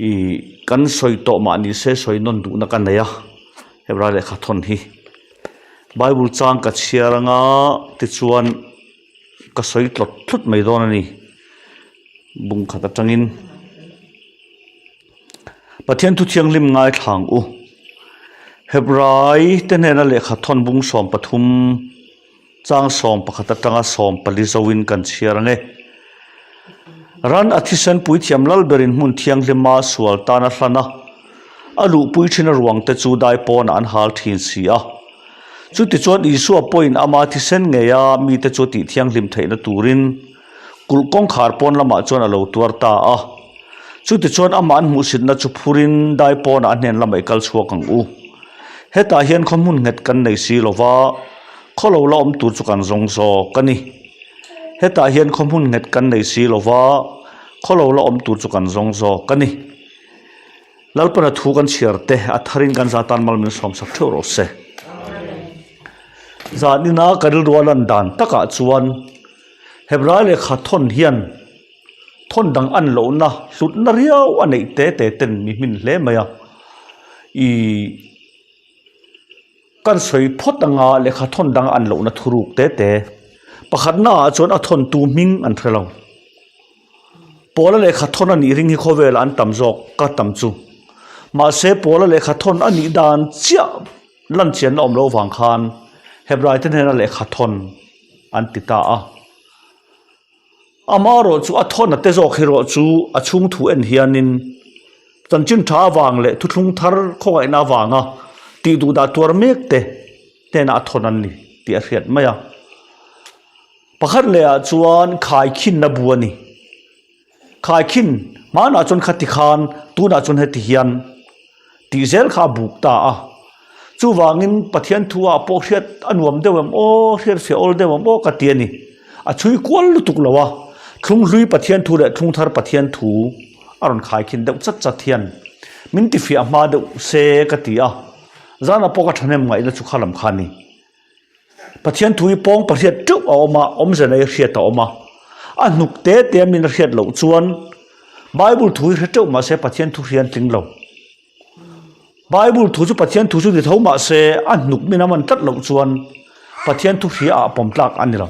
Ih kan sawi tawh mah ni se sawi nawn duhna ka nei a Hebrai lehkha thawn hi Bible chang ka chhiar anga tichuan ka sawi tlawt tlut mai dawn a ni bung khat atangin Pathian thu thianghlim ngaithla ang u Hebrai te hnena lehkha thawn bung 13 Chang 11 atanga 14 zoin kan chhiar ang e. Ran a thisen puithiam lal berin hmun thianghlima sual tan a hlan a, a luhpui thin a ruangte chu dai pawnah an hal thin si a. Chutichuan Isua pawhin ama thisen ngeia mite chu tih thianghlim theihna turin kulh kawngkhar pawn lamah chuan a lo tuar ta a. Chutichuan amah an hmuhsitna chu phurin dai pawnah a hnen lamah i kal chhuak ang u. Hetah hian khaw hmun nghet kan nei si lo va, khaw lo la awm tur chu kan zawng zawk a ni. Hetah hian khaw hmun nghet kan nei si lo va, khaw lo la awm tur chu kan zawng zawk a ni. Lalpana thu kan chhiar te a tharin kan za tan mal min sawmsak theuh rawh se. Zanina ka rilru a lan dan takah chuan Hebrai lehkha thawn hian thawn dang an lohna hlutna riau a neih te te ten mi hmin hle mai a ih kan sawi phawt anga lehkha thawn dang an lohna thuruk te te pakhatna ah chuan a thawntu hming an hre lo pawla lehkha thawn a nih ring hi khawvelah an tam zawk ka tam chu mahse pawla lehkha thawn a nih dan chiah lan chianna awm loh vang khan Hebrai te hnena lehkha thawn an ti ta a. Amaherawh chu a thawn a te zawk erawh chu a chhung thu en hianin chanchin tha avang leh thuthlung thar khawngaihna avanga tih duh dah tuar mek te hnenah a thawn an ni tih a hriat mai a. Pakhat lehah chuan khaikhinna bu a ni. Khaikhin hmanah chuan khati khan tunah chuan heti hian tih zel kha a buk ta a. Chuvangin Pathian thu ah pawh hriat a nuam deuh em aw, hriat feh awl deuh em aw ka ti a ni. A chhui kual lutuk lo a, thlung hlui Pathian thu leh thlung thar Pathian thu a rawn khaikhin deuh chat chat hian min tifiah hma deuh se ka ti a. Zanah pawh ka thahnem ngaihna chu kha lam kha a ni. Pathian thu hi pawng pahriat teuh a awm a, awmze nei hriat a awm a. A hnuk te te min a hriat loh chuan Bible thu hi hre teuh mahse Pathian thu hrian tling lo. Bible thu chu Pathian thu chu ni tho mahse a hnuk min a man tlat loh chuan Pathian thu hria ah pawm tlak a ni lo.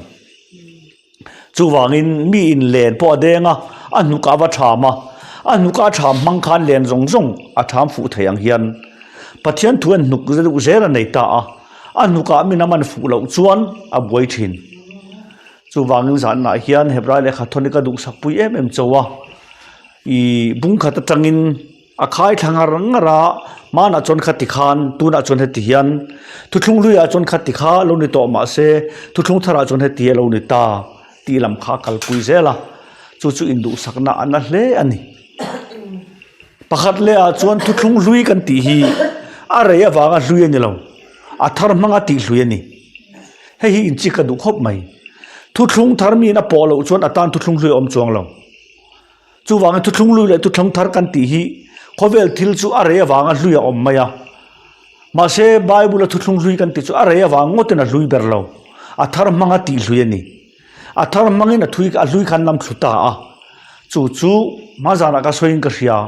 Chuvangin mi in len pawh a deng a, a hnuk a va tham a, a hnuk a tham hmang khan len zawng zawng a tham fuh thei ang hian Pathian thu an hnuk deuh zel a nei ta a, a hnukah min a man fuh loh chuan a buai thin. Chuvangin zanah hian Hebrai lehkha thawn hi ka duhsak pui em em chauh a, ih bung khat atangin A khai thla ngar ngar a, hmanah chuan khati khan, tunah chuan heti hian, thuthlung hluiah chuan khati kha lo ni tawh mahse thuthlung tharah chuan heti a lo ni ta tih lam kha a kalpui zel a, chu chu induhsakna a na hle a ni. Pakhat lehah chuan thuthlung hlui kan tih hi a rei avanga hlui a ni lo, a thar hmanga tih hlui a ni. Hei hi inchik ka duh khawp mai. Thuthlung thar miin a pawh loh chuan a tan thuthlung hlui a awm chuang lo. Chuvangin thuthlung lui leh thuthlung thar kan tih hi khawvel thil chu a rei avanga hlui a awm mai a. Mahse Bible-a thuthlung hlui kan tih chu a rei avang ngawtin a hlui ber lo. A thar hmanga tih hlui a ni. A thar hmangin a thui a hlui khan lam thlu ta a. Chu chu hma zanah ka sawiin ka hria.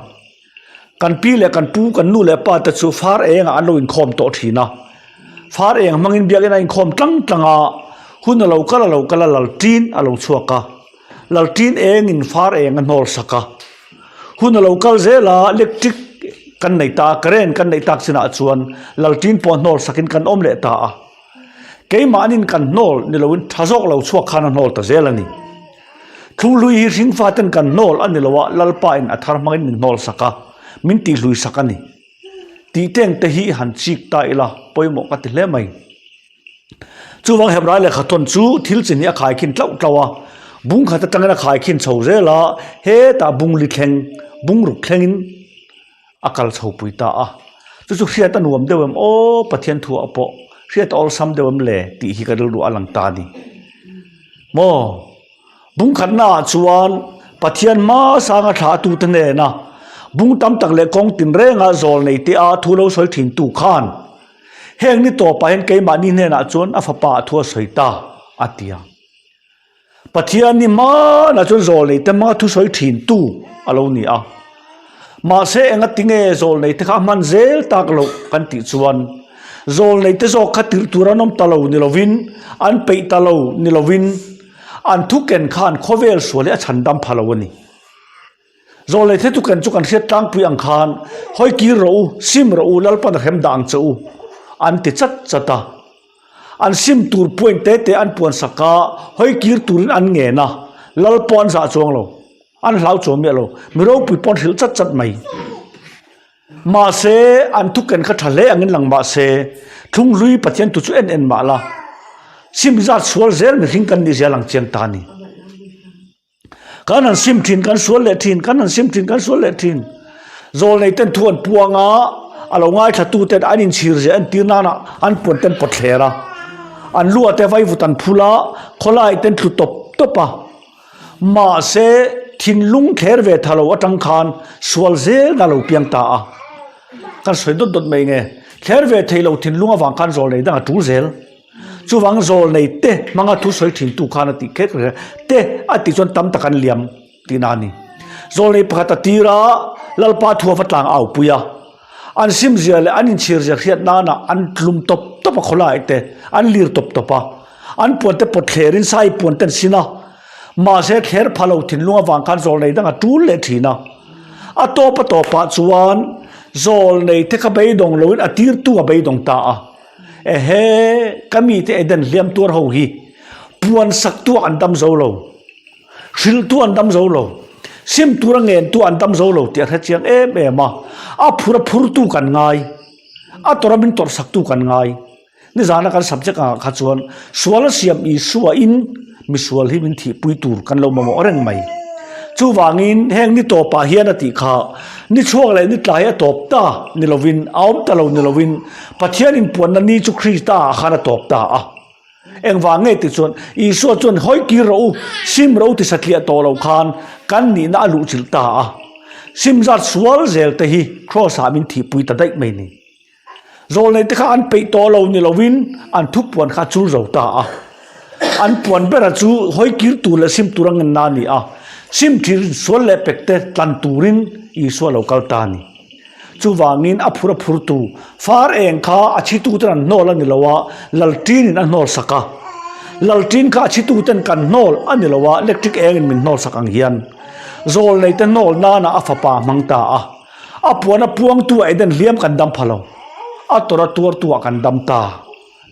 Kan pi leh kan pu, kan nu leh pa te chu far engah an lo inkhawm tawh thin a. Far eng hmangin biakinn a inkhawm tlang tlang a, hun a lo kal a lo kal a lalṭin a lo chhuak a. Lalṭin engin far eng a hnawl sak a. Hun a lo kal zel a, electric kan nei ta a, current kan neih tak chinah chuan lalṭin pawh hnawl sakin kan awm leh ta a. Keimahnin kan hnawl ni loin tha zawk lo chhuak khan a hnawl ta zel a ni. Thlunghlui hi hringfaten kan hnawl a ni lo a, Lalpain a thar hmangin min hnawl sak a, min tihhlui sak a ni. Tih teng te hi han chik ta ila pawimawh ka ti hle mai. Chuvang Hebrai lehkha thawn chu thil chi hnih a khaikhin tlauh tlauh a, bung khat atangin a khaikhin chho zel a, hetah bung li thleng, bung ruk thlengin a kal chho pui ta a. Chu chu hriat a nuam deuh em aw Pathian thuah pawh hriat a awlsam deuh em le tih hi ka rilru a lang ta a ni. Maw? Bung khatnaah chuan Pathian hma sanga thlahtute hnena bung tam tak leh kawng tinrenga zawl nei te a thu lo sawi thintu khan heng ni tawpah hian keimahni hnenah chuan a fapa a thu a sawi ta a ti a. Pathian ni hmanah chuan zawl nei te hmanga thu sawi thintu a lo ni a. Mahse engatinge zawlnei te kha a hman zel tak loh kan tih chuan zawlnei te zawk kha tirh tur an awm ta lo ni lovin an peih ta lo ni lovin an thu ken khan khawvel sual hi a chhan dam pha lo a ni. Zawlnei the tuken chu kan hriat tlangpui ang khan hawi kir rawh u, sim rawh u, Lalpan a hrem dah ang che u an ti chat chat a. An sim tur point te te an puan sak a, hawi kir turin an ngen a, Lal pawh an zah chuang lo, an hlau chuang miah lo, mi ropui pawh an hrilh chat chat mai. Mahse, an thuken kha tha hle angin lang mahse, Thlunghlui Pathian tu chu en en mah la, sim zat sual zel mihring kan nih zia lang chiang ta a ni. Kan han sim thin kan sual leh thin, kan han sim thin kan sual leh thin. Zawlnei ten thu an puang a, a lo ngaithla tu ten an inchhir zia entir nana an puan ten pawt thler a. An lu ah te vaivut an phul a, khawlai ten tlu tawp tawp a. Mahse, thinlung thler ve tha lo atang khan sual zel na lo piang ta a. Kan sawi dawt dawt mai nge, thler ve thei lo thinlung avang khan zawlnei dang a tul zel. Chuvang zawlnei te hmanga thu sawi thin tu khan a tih khek reng a, te a tih chuan tam tak an liam tihna a ni. Zawlnei pakhat a tir a, Lalpa thu a va tlang au pui a, an simzia leh an inchhirzia hriat nana an tlum tawp tawp a khawlai te an lir tawp tawp a, an puan te pawt thlerin sai puan te an sin a, mahse thler pha lo thinlung avang khan zawlnei dang a tul leh thin a. A tawp a tawpah chuan zawlnei te kha beidawng loin a tirtu a beidawng ta a. Ehe, ka mite Eden hliam tuar ho hi puan sak tu an dam zo lo, hrilh tu an dam zo lo, sim tura ngen tu an dam zo lo tih a hre chiang em em a, a phur a phur tu kan ngai, a tawrh a min tawrh sak tu kan ngai. Nizana kan subject angah kha chuan sual a siam Isua in misual hi min thihpui tur kan lo mamawh reng mai. Chuvangin heng ni tawpah hian a tih kha, ni chhuak leh ni tlai a tawp ta ni lovin, a awm ta lo ni lovin, Pathian inpuanna ni chu Krista ah khan a tawp ta a. Engvang nge tih chuan Isua chuan hawi kir rawh u, sim rawh u ti satliah tawh lo khan kan nihna a luhchilh ta a. Sim zat sual zel te hi Kraws ah min thihpui ta daih mai ni. Zawlnei te kha an peih tawh lo ni lovin an thupuan kha a chul zo ta a. An puan bera chu hawi kir tur leh sim tur a ngenna a ni a. Sim thir sual leh pek te tlan turin Isua lo kal ta a ni. Chuvangin a phur a phurtu far eng kha a chhitu ten an hnawl a ni lo a, Lalṭin in a hnawl sak a. Lalṭin kha a chhitu ten kan hnawl a ni lo a, electric eng in min hnawl sak ang hian Zawlnei te hnawl nana a fapa a hmang ta a. A puan a puangtu ah Eden hliam kan dam pha lo, a tawrh a tuartu ah kan dam ta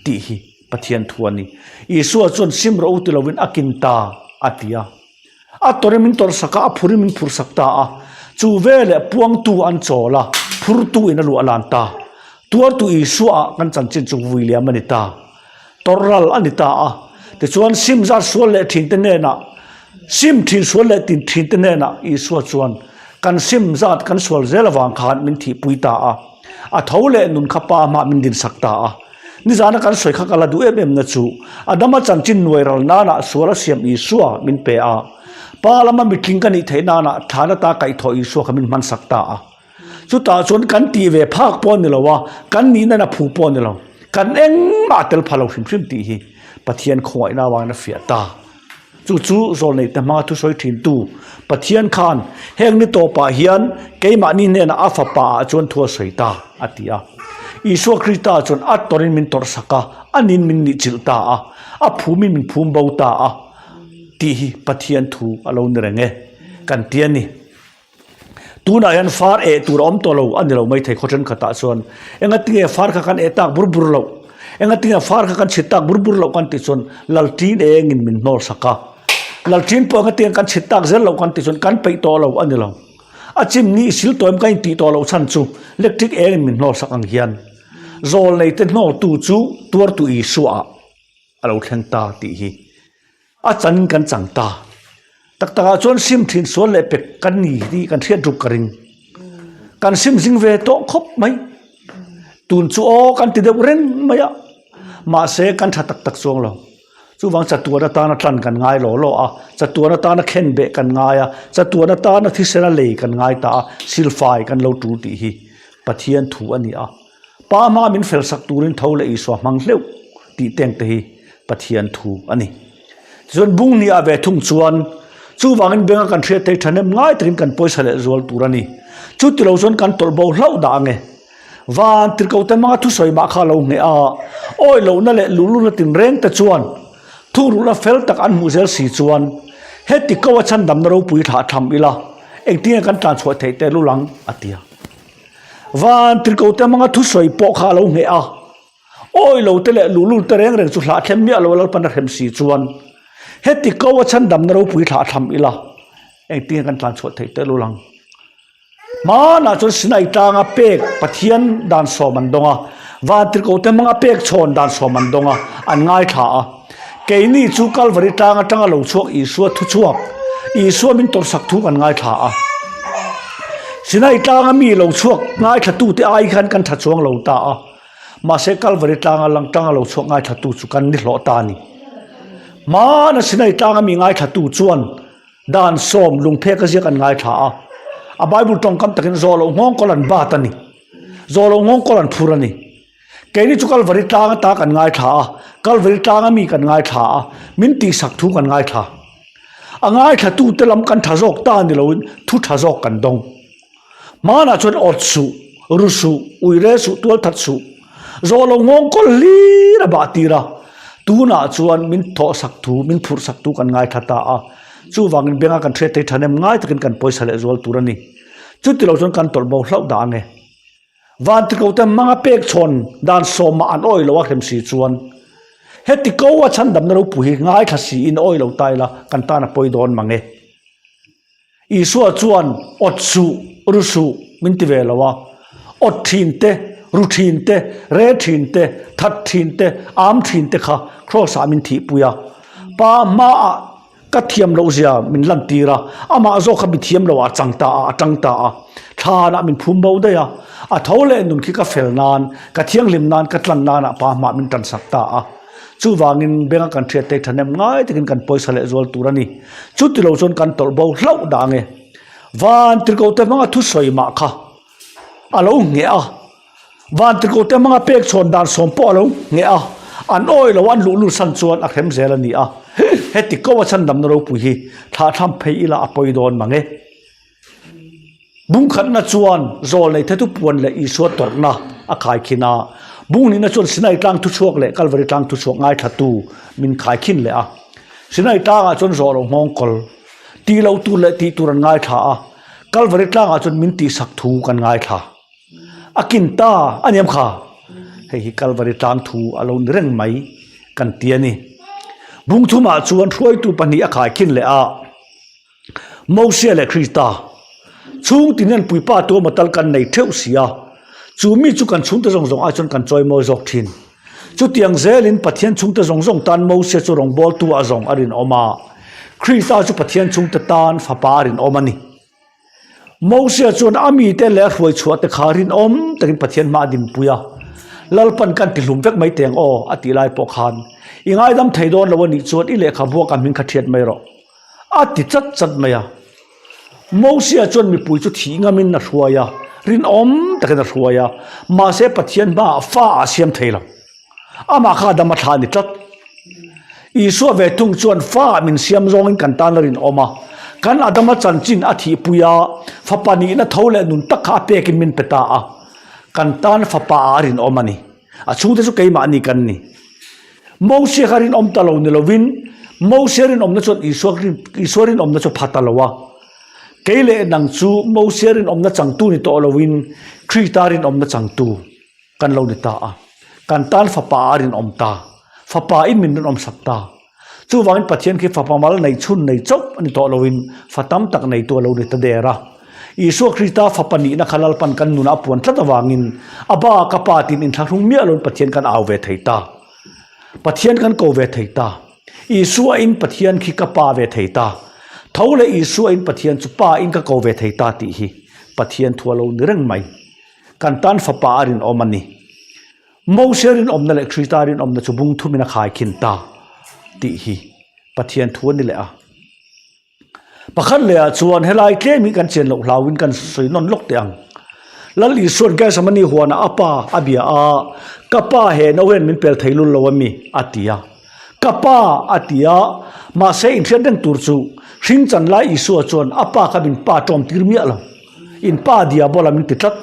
tih hi Pathian thu a ni. Isua chuan sim rawh u ti lovin a kin ta a ti a. A tawrh in min tawrh sak a, a phur in min phurh sak ta a. Chu veleh puangtu an chawl a, phurtu in a luah lan ta. Tuartu Isua ah kan chanchin chu vui liam a ni ta. Tawrh ral a ni ta a. Tichuan sim zat sual leh thinte hnenah, sim thin sual leh tin thinte hnenah Isua chuan kan sim zat kan sual zel avang khan min thihpui ta a. A tho leh nun kha pa hmah min dinsak ta a. Nizana kan sawi kha ka la duh em em na chu Adama chanchin nuai ral nana sual a siam Isua min pe a. Pa lama mitling ka nih theih nana thlan ata kaihthawh Isua kha min hmansak ta a. Chutah chuan kan tih ve phak pawh a ni lo a, kan nihna in a phu pawh a ni lo. Kan engmah a tel pha lo hrim hrim tih hi Pathian khawngaihna avangin a fiah ta. Chu chu zawlneihte hmanga thusawi thintu Pathian khan heng ni tawpah hian keimahni hnenah a fapa ah chuan thu a sawi ta a ti a. Isua Krista chuan a tawrhin min tawrhsak a, a nin min nihchilh ta a, a phumin min phum bo ta a tih hi Pathian thu a lo ni reng e kan ti a ni. Tunah hian far eh tur a awm tawh lo a ni lo maithei khaw thenkhatah chuan engatinge far kha kan eh tak bur bur loh, engatinge far kha kan chhit tak bur bur loh kan tih chuan Lalṭin engin min hnawl sak a. Lalṭin pawh engatinge kan chhit tak zel loh kan tih chuan kan peih tawh lo a ni lo. A chim ni i sil tawh em kan intih tawh loh chhan chu electric engin min hnawl sak ang hian zawlnei te hnawltu chu tuartu Isua ah a lo thleng ta tih hi. A chan kan chang ta. Tak takah chuan sim thin sual leh pek kan ni tih kan hriat ruk ka ring. Kan sim zing ve tawh khawp mai. Tun chu aw kan ti deuh reng mai a. Mahse kan tha tak tak chuang lo. Chuvang chatuan atana tlan kan ngai law law a, chatuan atana khen beh kan ngai a, chatuan atana thisena lei kan ngai ta a, silfai kan lo tul tih hi Pathian thu a ni a. Pa hma min fel sak turin tho leh Isua hmang hleuh tih teng te hi Pathian thu a ni. Tichuan bung hnih ah ve thung chuan chuvangin benga kan hriat theih thahnem ngai takin kan pawisa leh zual tur a ni. Chu ti lo chuan kan tawlh bo hlauh dah ang e. Van tirhkote hmanga thusawi mah kha a lo ngheh a, awi lohna leh luhlulna tinreng te chuan thukruhna fel tak an hmuh zel si chuan heti ko a chhandamna ropui thlah tham ila engtinge kan tlan chhuah theih teh lul ang a ti a. Van tirhkote hmanga thusawi pawh kha a lo ngheh a, awi lo te leh luhlul te reng reng chu hlah thlem miah lo a Lalpan a hrem si chuan heti ko a chhandamna ropui thlah tham ila engtinge kan tlan chhuah theih teh lul ang. Hmanah chuan Sinai tlanga pek Pathian dan sawm an dawng a, Vantirhkohte hmanga pek chhawn dan sawm an dawng a, an ngaithla a. Keini chu Kalvari tlang atanga lo chhuak Isua thuchhuak, Isua min tawrhsak thu kan ngaithla a. Sinai tlanga mi lo chhuak ngaithlatute ai khan kan tha chuang lo ta a, mahse Kalvari tlanga lang tanga lo chhuak ngaithlatu chu kan ni hlawh ta a ni. Hmana Sinai tlanga mi ngaithlatu chuan Dan sawm lungphek a ziak an ngaithla a, a Bible tawngkam takin zawh loh nghawng kawl an bat a ni. Zawh loh nghawng kawl an phur a ni. Keini chu Kalvari tlang ata kan ngaithla a, Kalvari tlanga mi kan ngaithla a, min tihsak thu kan ngaithla. A ngaithlatute lam kan tha zawk ta ni loin thu tha zawk kan dawng. Hmanah chuan awt suh, ru suh, ui re suh, tual that suh, zawh lo nghawng kawl hlir a bah tir a. Tunah chuan min thawh sak thu, min phurh sak thu kan ngaithla ta a. Chuvangin benga kan hriat thei thahnem ngai takin kan pawisa leh zual tur a ni. Chuti lo chuan kan tawlh bo hlauh dah ang e. Vantikote hmanga pek chhawn dan sawmah an awih lo a hrem si chuan heti ko a chhandamna ropui hi ngaithla siin awih lo ta ila kan tan a pawi dawn mang e. Isua chuan awt suh, ru suh min ti ve lo a, awt thin te, ru thin te, re thin te, that thin te, am thin te kha Kraws ah min thihpui a. Pa hmaah ka thiam loh zia min lantir a, amah zawk kha mi thiam loh ah a chang ta a, a tang ta a, thlanah min phum bo daih a, a tho leh nun khi ka fel nan, ka thianghlim nan, ka tlan nanah pa hmaah min tansak ta a. Chuvangin benga kan hriat te thahnem ngai takin kan pawisa leh zual tur a ni. Chuti lo chuan kan tawlh bo hlauh dah ange. Van tirhkohte hmanga thusawi mah kha a lo ngheh a, van tirhkohte hmanga pek chhawn dan sawm pawh a lo ngheh a, an awi lo an luh lut san chuan a hrem zel a ni a. Heti ko a chhandamna ropui hi thlahthlam phei ila a pawi dawn mang e. Bungkhatna chuan zawl nei thetu puan leh Isua tawrhna a khaikhin a, bunghnihna chuan Sinai tlang thuchhuak leh Kalvari tlang thuchhuak ngaithlatu min khaikhin leh a. Sinai tlangah chuan zawh loh nghawng kawl, tih loh tur leh tih tur an ngaithla a, Kalvari tlangah chuan min tihsak thu kan ngaithla. A kin ta a niam kha. Hei hi Kalvari tlang thu a lo ni reng mai kan ti a ni. Bungthumah chuan hruaitu pahnih a khaikhin leh a. Mosia leh Krista chhung tin hian puipa tu emaw tal kan nei theuh si a, chu mi chu kan chhungte zawng zawng ai chuan kan chawimawi zawk thin. Chutiang zelin Pathian chhungte zawng zawng tan Mosia chu rawngbawltu ah zawng a rinawm a, Krista chu Pathian chhungte tan fapa a rinawm a ni. Mosia chuan a mite leh a hruai chhuah te kha rinawm takin Pathian hma a dinpui a, Lalpan kan tihlum vek mai teng aw a tih lai pawh khan, I ngaidam thei dawn lo a nih chuan i lehkhabu a ka hming kha thiat mai rawh. A ti chat chat mai a. Mosia chuan mipui chu thih ngamin a hruai a, rinawm takin a hruai a, mahse Pathian hmaah fa a siam thei lo. Amah kha dam a thla a ni tlat. Isua ve thung chuan fa min siam zawngin kan tan a rinawm a, kan Adama chanchin a thihpui a, fapa nihna tho leh nun tak kha a pekin min pe ta a. Kan tan fapa a rinawm a ni. A chhungte chu keimahni kan ni. Mosia kha rinawm ta lo ni lovin Mosia rinawmna chuan Isua Isua rinawmna chu pha ta lo a. Kei leh nang chu Mosia rinawmna changtu ni tawh lovin Krista rinawmna changtu kan lo ni ta a. Kan tan fapa a rinawm ta. Fapa in min rinawm sak ta. Chuvangin Pathian khi fapa mal nei chhun nei chauh a ni tawh lovin fa tam tak neitu a lo ni ta der a. Isua Krista fapa nihna kha Lalpan kan nunah a puan tlat avangin a ba ka pa tiin inthlahrung miah loin Pathian kan au ve thei ta. Pathian kan ko ve thei ta. Isua in Pathian khi ka pa ve thei ta. Tho leh Isua in Pathian chu pa in ka ko ve thei ta tih hi Pathian thu a lo ni reng mai. Kan tan fapa a rinawm a ni. Mose rinawmna leh Krista rinawmna chu bung thumin a khaikhin ta tih hi Pathian thu a ni leh a. Pakhat lehah chuan helai tlem hi kan chian loh hlauin kan sawi nawn lawk teh ang. Lal Isua'n Gethsemane huanah a pa a bia a, Ka pa he no hian min pel thei lul lo a mi? a ti a. Ka pa a ti a, mahse inhriat reng tur chu hring chan lai Isua chuan a pa kha min pa ṭawm tir miah lo. In pa Diabola min ti tlat.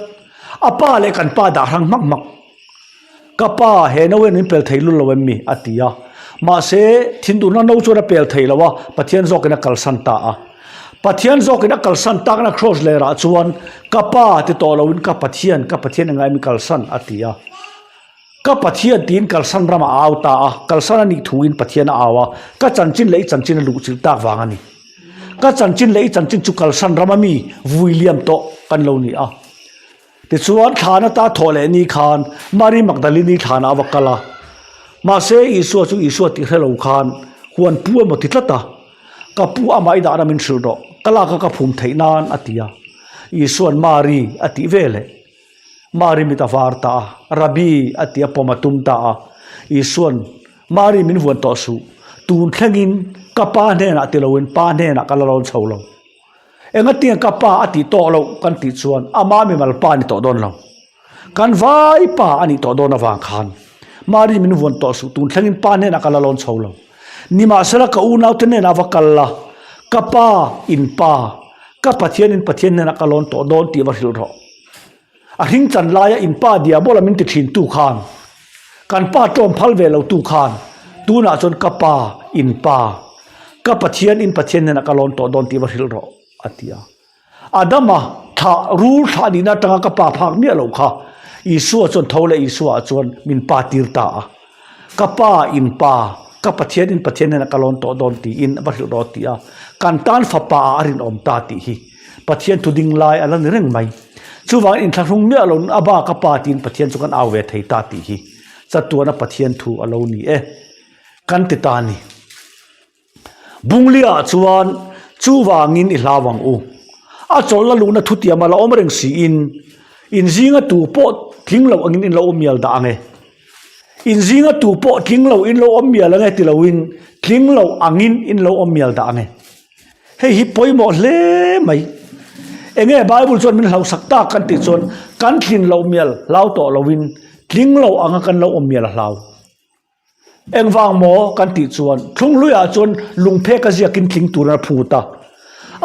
A pa leh kan pa dah hrang hmak hmak. Ka pa, he no hian min pel thei lul lo em mi? a ti a. Mahse, thinduhna no chuan a pel thei lo a, Pathian zawkin a kalsan ta a. Pathian zawkin a kalsan takna kraws lerah chuan, Ka pa ti tawh loin ka Pathian, ka Pathian engai min kalsan? a ti a. Ka Pathian tiin kalsan ramah a au ta a, kalsan a nih thuin Pathian a au a, ka chanchin leh i chanchin a luhchilh tak vang a ni. Ka chanchin leh i chanchin chu kalsan rama mi vui liam tawh kan lo ni a. Tichuan, thlan ata thawh leh ni khan Mari Magdalini thlanah a va kal a. Mahse, Isua chu Isua tih hre lo khan huan pu emaw ti tlat a, Ka pu amah i dahna min hrilh rawh, ka lak a ka phum theih nan a ti a. Isua'n Mari a tih ve leh. Mari mit a var ta a, Rabbi a ti a pawm a tum ta a. Isua'n, Mari min vuan tawh suh, tun thlengin ka pa hnenah ti loin pa hnenah ka la rawn chho lo. Engatiang ka pa a tih tawh loh kan tih chuan ama mimal pa a ni tawh dawn lo. Kan vai pa a nih tawh dawn avang khan Mari min vuan tawh suh, tun thlengin pa hnenah ka la lawn chho lo. Nimahsela ka unaute hnenah va kal la, ka pa in pa, ka Pathian in Pathian hnenah ka lawn tawh dawn tih va hrilh rawh. A hring chan laia in pa diabola min ti thin tu khan, kan pa tlawm phal ve lo tu khan, tunah chuan ka pa, in pa, ka Pathian, in Pathian hnenah ka lawn tawh dawn tih va hrilh rawh, a ti a. Adama thlah, rul thlah nihna atanga ka pa phak miah loh kha Isua chuan tho leh Isua ah chuan min pa tir ta a. Ka pa, in pa, ka Pathian, in Pathian hnenah ka lawn tawh dawn tiin va hrilh rawh a ti a. Kan tan fapa ah a rinawm ta tih hi Pathian thu ding lai a la ni reng mai. Chuvangin inthlahrung miah lo a ba ka pa tiin Pathian chu kan au ve thei ta tih hi chatuana Pathian thu a lo ni e kan ti ta a ni. Bunglia ah chuan chuvangin i hlau ang u. A chawlhna luhna thutiam a la awm reng siin in zinga tu pawh tling lo angin in lo awm mial dah ang e. In zinga tu pawh tling lo in lo awm mial ang e ti loin tling lo angin in lo awm mial dah ang e. Hei hi pawimawh hle mai. Enge Bible chuan min hlauhsak tak kan tih chuan kan tlin loh mial hlau tawh loin tling lo anga kan lo awm mial a hlau. Engvang maw kan tih chuan thlunghluiah chuan lungphek a ziakin tling turin a phut a.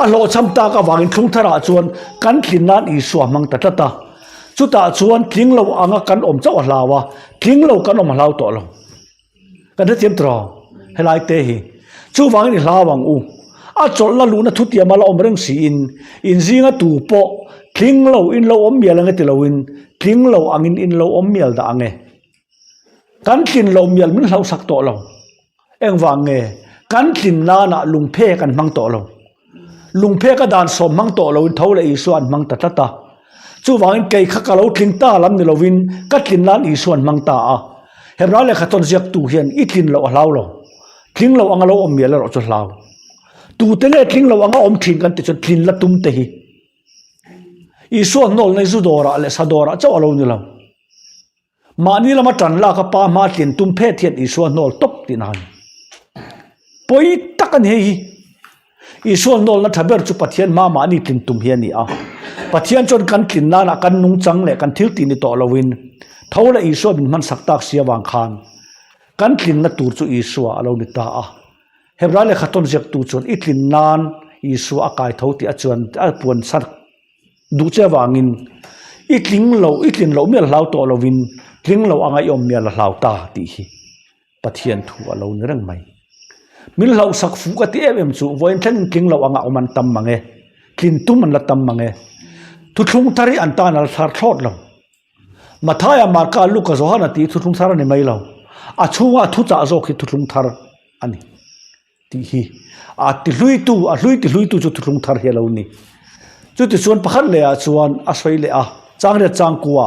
A hlawhchham tak avangin thlungtharah chuan kan tlin nan Isua hmang ta tlat a. Chutah chuan tling lo anga kan awm chauh a hlau a, tling lo kan awm a hlau tawh lo. Kan hrethiam tawh rawh helai te hi. Chuvangin i hlau ang u. A chawlhna luhna thutiam a la awm reng siin in zinga tu pawh tling lo in lo awm mial ange ti loin tling lo angin in lo awm mial dah ange. Kan tlin lo mial min hlauhsak tawh lo. Engvang nge kan tlin nanah lungphek an hmang tawh lo. Lungphek a dan sawm hmang tawh loin tho leh Isua an hmang ta tlat a. Chuvangin kei kha ka lo tling ta lam ni lovin ka tlin nan Isua an hmang ta a. Hebrai lehkha tawn ziaktu hian i tlin loh a hlau lo. Tling lo anga lo awm mial erawh chu hlau. Tute nge tling lo anga awm thin kan tih chuan tlin la tum te hi. Isua hnawlna hi zu dawrah leh sa dawrah chauh a lo ni lo. Mahni lama tan lak a pa hma tlin tum phet hian Isua hnawl tawp tih na a ni. Pawi tak a ni hei hi. Isua hnawlna tha ber chu Pathian hma mahni tlin tum hi a ni a. Pathian chuan kan tlin nana kan nungchang leh kan thil tih ni tawh loin tho leh Isua min hmansak tak si avang khan kan tlinna tur chu Isua a lo ni ta a. Hebrai lehkha tawn ziaktu chuan i tlin nan Isua a kai tho tih a chuan a puan sak Duh che avangin i tling lo, i tlin loh mial hlau tawh lovin tling lo anga i awm mial a hlau ta tih hi Pathian thu a lo ni reng mai. Min hlauhsak fuh ka ti em em chu vawiin thlengin tling lo anga awm an tam mang e, tlin tum an la tam mang e. Thuthlung thar hi an tan a la thar thlawt lo. Mathaia, Marka, Luka, Johana tih hi thuthlung thar a ni mai lo. A chhunga a thuchah zawk hi thuthlung thar a ni. Tih hi a ti hluitu, a hlui ti hluitu chu thuthlung thar hi a lo ni. Chutichuan pakhat lehah chuan a sawi leh a, Changriat changkua,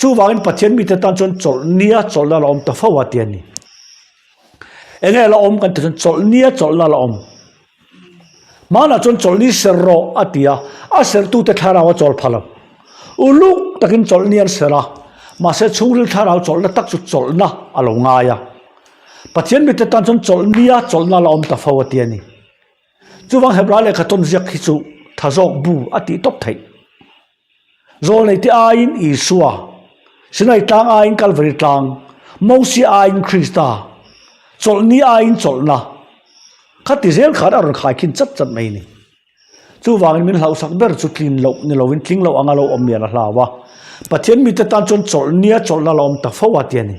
chuvangin Pathian mite tan chuan chawlh nia chawlhna la awm ta fo a ti a ni. Enge la awm kan ti chuan chawlh nia chawlhna la awm. Hmanah chuan chawlhni ser rawh a ti a, a sertute thlarau a chawl pha lo. Uluk takin chawlhni an ser a, mahse chhungril thlarau chawlhna tak chu chawlhna a lo ngai a. Pathian mite tan chuan chawlh nia chawlhna la awm ta fo a ti a ni. Chuvang Hebrai lehkha tawn ziak hi chu tha zawk bu a tih tawp theih. Zawlneite aiin Isua, Sinai tlang aiin Kalvari tlang, Mosia aiin Krista, chawlhni aiin chawlhna, khati zel khan a rawn khaikhin chat chat mai a ni. Chuvangin min hlauhsak ber chu tlin loh ni lovin tling loh anga lo awm mial a hlau a. Pathian mite tan chuan chawlh nia chawlhna la awm ta fo a ti a ni.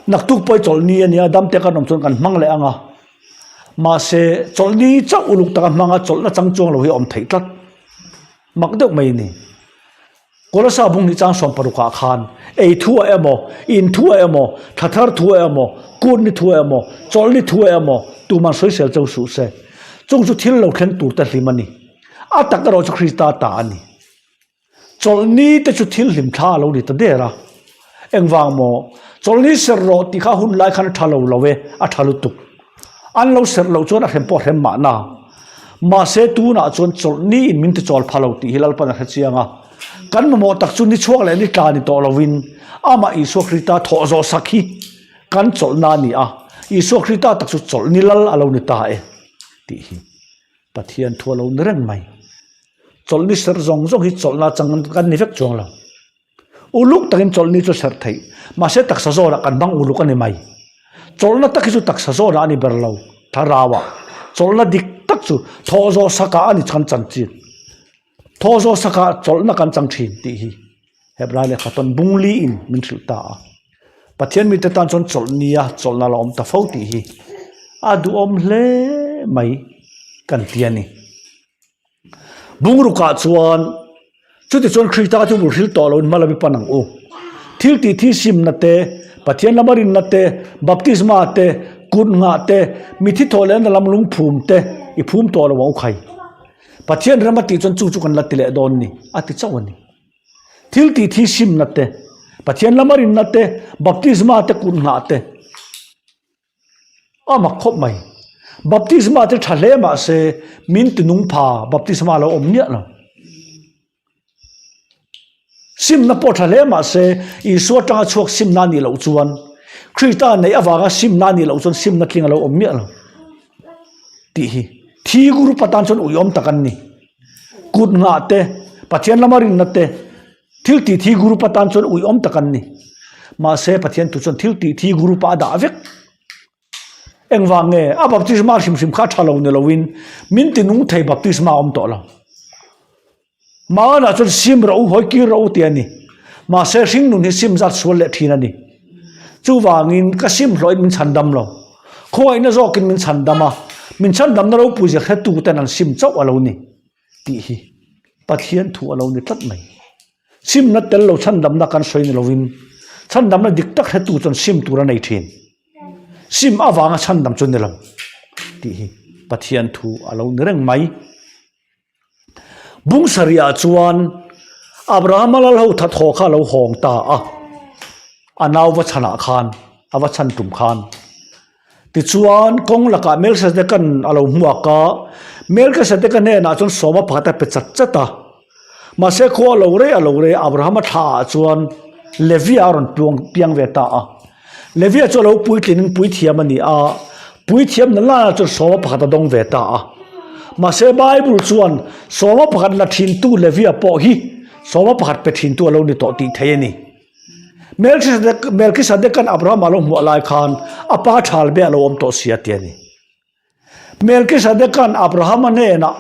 Naktuk pawh i chawlh ni a nia, damte kan awm chuan kan hmang leh ang a. Mahse, chawlh ni chauh uluk taka hmanga chawlhna chang chuang lo hi a awm theih tlat. Mak deuh mai a ni. Kawlasa bung hnih chang 16 ah khan ei thu ah emaw, in thu ah emaw, thla thar thu ah emaw, kut ni thu ah emaw, chawlh ni thu ah emaw tuman sawisel cho suh se. Chung chu thil lo thleng tur te hlim a ni. A tak erawh chu Krista ta a ni. Chawlh ni te chu thil hlim thla a lo ni ta der a. Engvang maw? Chawlhni serh rawh tih kha hun lai khan a tha lo lo e, a tha lutuk. An lo serh loh chuan a hrem pawh a hrem mahna. Mahse tunah chuan chawlhni in min ti chawl pha lo tih hi Lalpan a hre chiang a. Kan mamawh tak chu ni chhuak leh ni tla ni tawh lovin amah Isua Krista thawh zawh sak hi kan chawlhna a ni a, Isua Krista tak chu chawlhni lal a lo ni ta e tih hi Pathian thu a lo ni reng mai. Chawlhni serh zawng zawng hi chawlhna chang kan ni vek chuang lo. Uluk takin chawlhni chu serh theih, mahse taksa zawnah kan hmang uluk a ni mai. Chawlhna tak hi chu taksa zawnah a ni ber lo, thlarauah. Chawlhna dik tak chu thawh zawh sakah a ni kan chan chin. Thawh zawh sakah chawlhna kan chang thin tih hi Hebrai lehkha tawn bung liin min hrilh ta a. Pathian mite tan chuan chawlhnia chawlhna la awm ta fo tih hi a duhawm hle mai kan ti a ni. Bungrukah chuan chutichuan Krista chu bul hril tawh loin hma lam i pan ang u. Thil tih thi simna te, Pathian lama rinna te, baptisma te, kut nghah te, mithi thawh lehna lam lungphum te i phum tawh lo ang u khai. Pathian ram a tih chuan chu chu kan la ti leh dawn ni a ti chauh a ni. Thil tih thi simna te, Pathian lama rinna te, baptisma te, kut nghah te. A mak khawp mai. Baptisma te tha hle mah se min ti nung pha baptisma lo awm miah lo. Simna pawh tha hle mah se Isua atanga chhuak simna a nih loh chuan Krista neih avanga simna a nih loh chuan simna tling a lo awm miah lo tih hi thi group atan chuan uiawm tak an ni. Kut nghah te, Pathian lama rinna te, Thil tih thi group atan chuan uiawm tak an ni. Mahse Pathian tu chuan thil tih thi group ah a dah vek. Engvang nge a baptisma hrim hrim kha a tha lo ni loin min ti nung thei baptisma a awm tawh lo. Mahana chuan sim rawh u, hawi kir rawh u tih a ni. Mahse hringnun hi sim zat sual leh thin a ni. Chuvangin ka sim hlawhin min chhandam lo. Khawngaihna zawkin min chhandam a, min chhandamna ropui zir hretu ten an sim chauh a lo ni. Tih hi Pathian thu a lo ni tlat mai. Simna tel lo chhandamna kan sawi ni lovin chhandamna dik tak hretu chuan sim tur a nei thin. Sim avanga chhandam chu ni lo tih hi Pathian thu a lo ni reng mai. Bung sarihah chuan Abrahama lal ho thathaw kha a lo hawng ta a, a nau va chhanah khan a va chhan tum khan. Tichuan, kawng lakah Melchizedeka'n a lo hmuak a, Melchizedeka hnenah chuan sawma pakhat a pe chat chat a. Mahse, khua a lo rei a lo rei a, Abrahama thlaah chuan Levia a rawn piang piang ve ta a. Levia chu a lo puitlinin puithiam a ni a, puithiam na laiah chuan sawma pakhat a dawng ve ta a. Mahse, Bible chuan sawma pakhat la thintu Levia pawh hi sawma pakhat pe thintu a lo ni tawh tih theih a ni. Melkisedeka'n Abrahama lo hmuah lai khan a pa thal be a lo awm tawh si a ti a ni. Melkisedeka'n Abrahama hnenah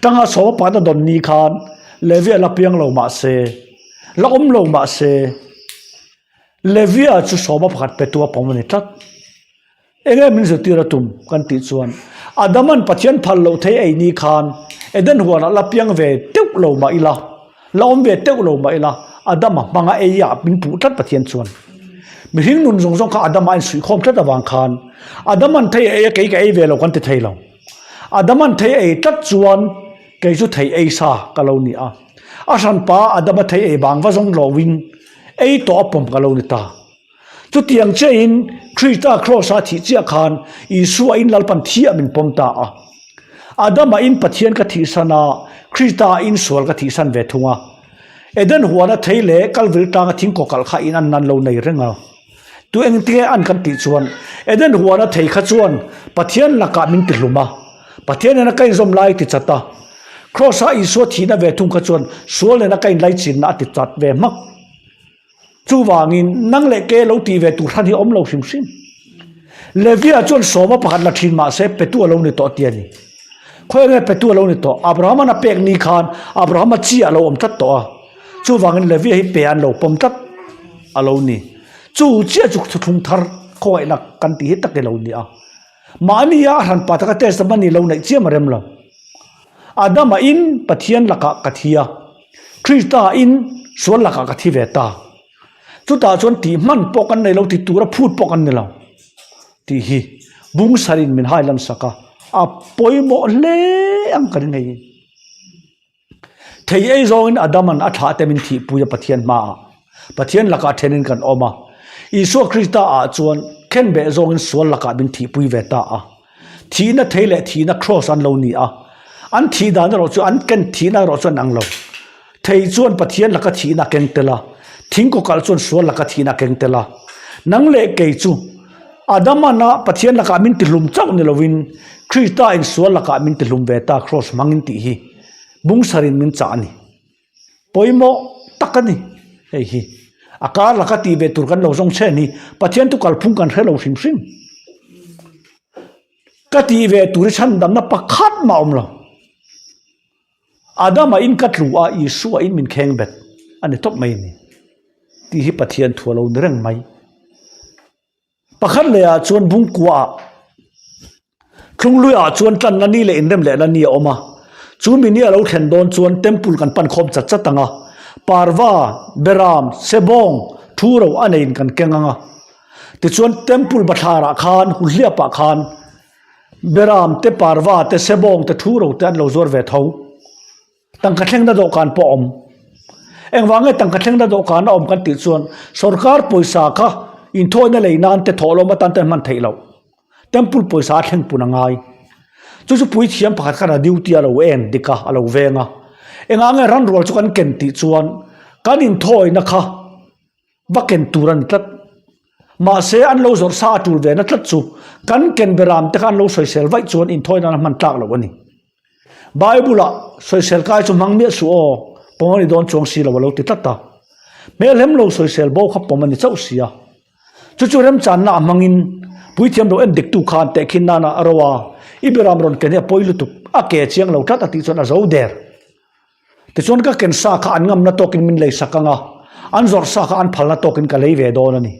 tanga sawma pakhat a dawn ni khan Levia la piang lo mah se, la awm lo mah se, Levia chu sawma pakhat petu a pawm a ni tlat. Enge min zirtir a tum kan tih chuan Adama'n Pathian phal loh thei ei ni khan Eden huanah la piang ve teuh lo mah ila, la awm ve teuh lo mah ila, Adama hmanga ei ah min puh tlat Pathian chuan. Mihring nun zawng zawng kha Adama a insuihkhawm tlat avang khan Adama'n thei a ei a kei ka ei ve lo kan ti thei lo. Adama'n thei a ei tlat chuan kei chu thei ei sa ka lo ni a. A hranpa Adama thei ei vang va zawng loin ei tawh a pawm ka lo ni ta. Chutiang chiahin Krista Kraws-a thih chiah khan Isua in Lalpan thi ah min pawm ta a. Adama in Pathian ka thihsan a, Krista in sual ka thihsan ve thung a. Eden huana thei leh Kalvary tlanga thingkaw kalh kha in an nan lo nei reng a. Tu engtinge an kan tih chuan Eden huana thei kha chuan Pathian lakah min tihlum a, Pathian nena ka inzawm lai ti chat a. Kraws-a Isua thihna ve thung kha chuan sual nena ka inlaichinna a ti chat ve hmak. Chuvangin, nang leh ke lo tih ve tur hran hi a awm lo hrim hrim. Levia chuan sawma pakhat la thin mah se petu a lo ni tawh ti a ni. Khawi nge petu a lo ni tawh? Abraham-a'n a pek ni khan Abraham-a chi a lo awm tlat tawh a. Chuvangin Levia hi pe an lo pawm tlat a lo ni. Chu chiah chu thuthlung thar khawngaihna kan tih hi tak i lo ni a. Mahnia a hranpa taka testament ni lo neih chiam a rem lo. Adama in Pathian lakah ka thi a, Krista in sual lakah ka thi ve ta. Chutah chuan tih hman pawh kan nei lo, ti tura phut pawh kan ni lo tih hi bungsarin min hai lan sak a, a pawimawh hle ang ka ring hei. Thei ei zawngin Adaman a thlah te min thihpui a Pathian hmaah. Pathian lakah thenin kan awm a. Isua Krista ah chuan khenbeh zawngin sual lakah min thihpui ve ta a. Thihna thei leh thihna kraws an lo ni a. An thih dan erawh chu an ken thihna erawh chu an ang lo. Thei chuan Pathian laka thihna a keng tel a, thing kawkalh chuan sual laka thihna a keng tel a. Nang leh kei chu Adamana Pathian lakah min tihlum chauh ni lovin Krista in sual lakah min tihlum ve ta kraws hmangin tih hi bungsarin min chah a ni. Pawimawh tak a ni hei hi. A kar laka tih ve tur kan lo zawng che ni. Pathian chu kalphung kan hre lo hrim hrim. Ka tih ve tur hi chhandamna pakhat mah a awm lo. Adama in ka tlu a, Isua in min kheng bet a ni tawp mai a ni tih hi Pathian thu a lo ni reng mai. Pakhat leh ah chuan Bungkua ah Thlunglui ah chuan tlanna ni leh inrem lehna ni a awm a, chu mi ni a lo thlen dawn chuan temple kan pan khawm chat chat ang a, parva, beram, sebawng, thu ro a neiin kan keng ang a. Tichuan temple bathlar ah khan hulhliap ah khan beram te, parva te, sebawng te, thu ro te an lo zuar ve tho. Tangka thlengna dawhkan pawh a awm. Engvang nge tangka thlengna dawhkan a awm kan tih chuan sorkar pawisa kha inthawina lei nan te thawhlawm atan te an hman theih loh. Temple pawisa a thleng pun a ngai. Chu chu puithiam pakhat khan a duty a lo en dik a, a lo veng a. Engah nge ranrual chu kan ken tih chuan kan inthawina kha va ken tur a ni tlat. Mahse an lo zawrh sa a tul ve na tlat chu kan ken beram te kha an lo sawisel vaih chuan inthawina an hman tlak loh a ni. Bible-ah sawisel kai chu hmang miah suh aw, pawm a ni dawn chuang si lo a lo ti tlat a. Hmelhem lo sawisel bo kha pawm a ni chauh si a. Chu chu remchanna a hmangin puithiam lo en diktu khan tehkhin nana a ro a, i biram rawn ken hi a pawi lutuk, a ke chiang lo tlat a tih chuan a zo der. Tichuan ka ken sa kha an ngamna tawkin min lei sak ang a, an zawrh sa kha an phalna tawkin ka lei ve dawn a ni.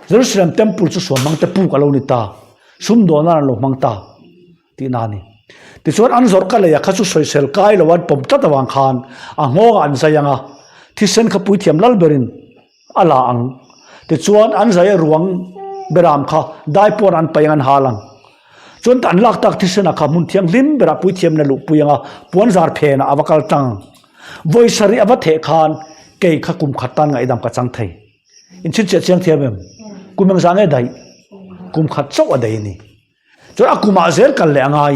Jerusalem Temple chu suan hmang te puk a lo ni ta, sumdawn nan an lo hmang ta tihna a ni. Tichuan an zawrh ka leia kha chu sawisel kai lo an pawm tlat avang khan a nghawngah an zai ang a, thisen kha puithiam lal berin a la ang. Tichuan an zai a ruang beram kha dai pawn an paih ang an hal ang. Chuan an lak tak thisenah kha hmun thianghlim berah puithiamna luhpui ang a, puanzar phenah a va kal tlang. Vawi sarih a va theh khan kei kha kum khat tan ngaihdam ka chang thei. In chhinchhiah chiang thiam em? Kum engzah nge daih? Kum khat chauh a daih a ni. Chuan a kumah zel kal leh a ngai.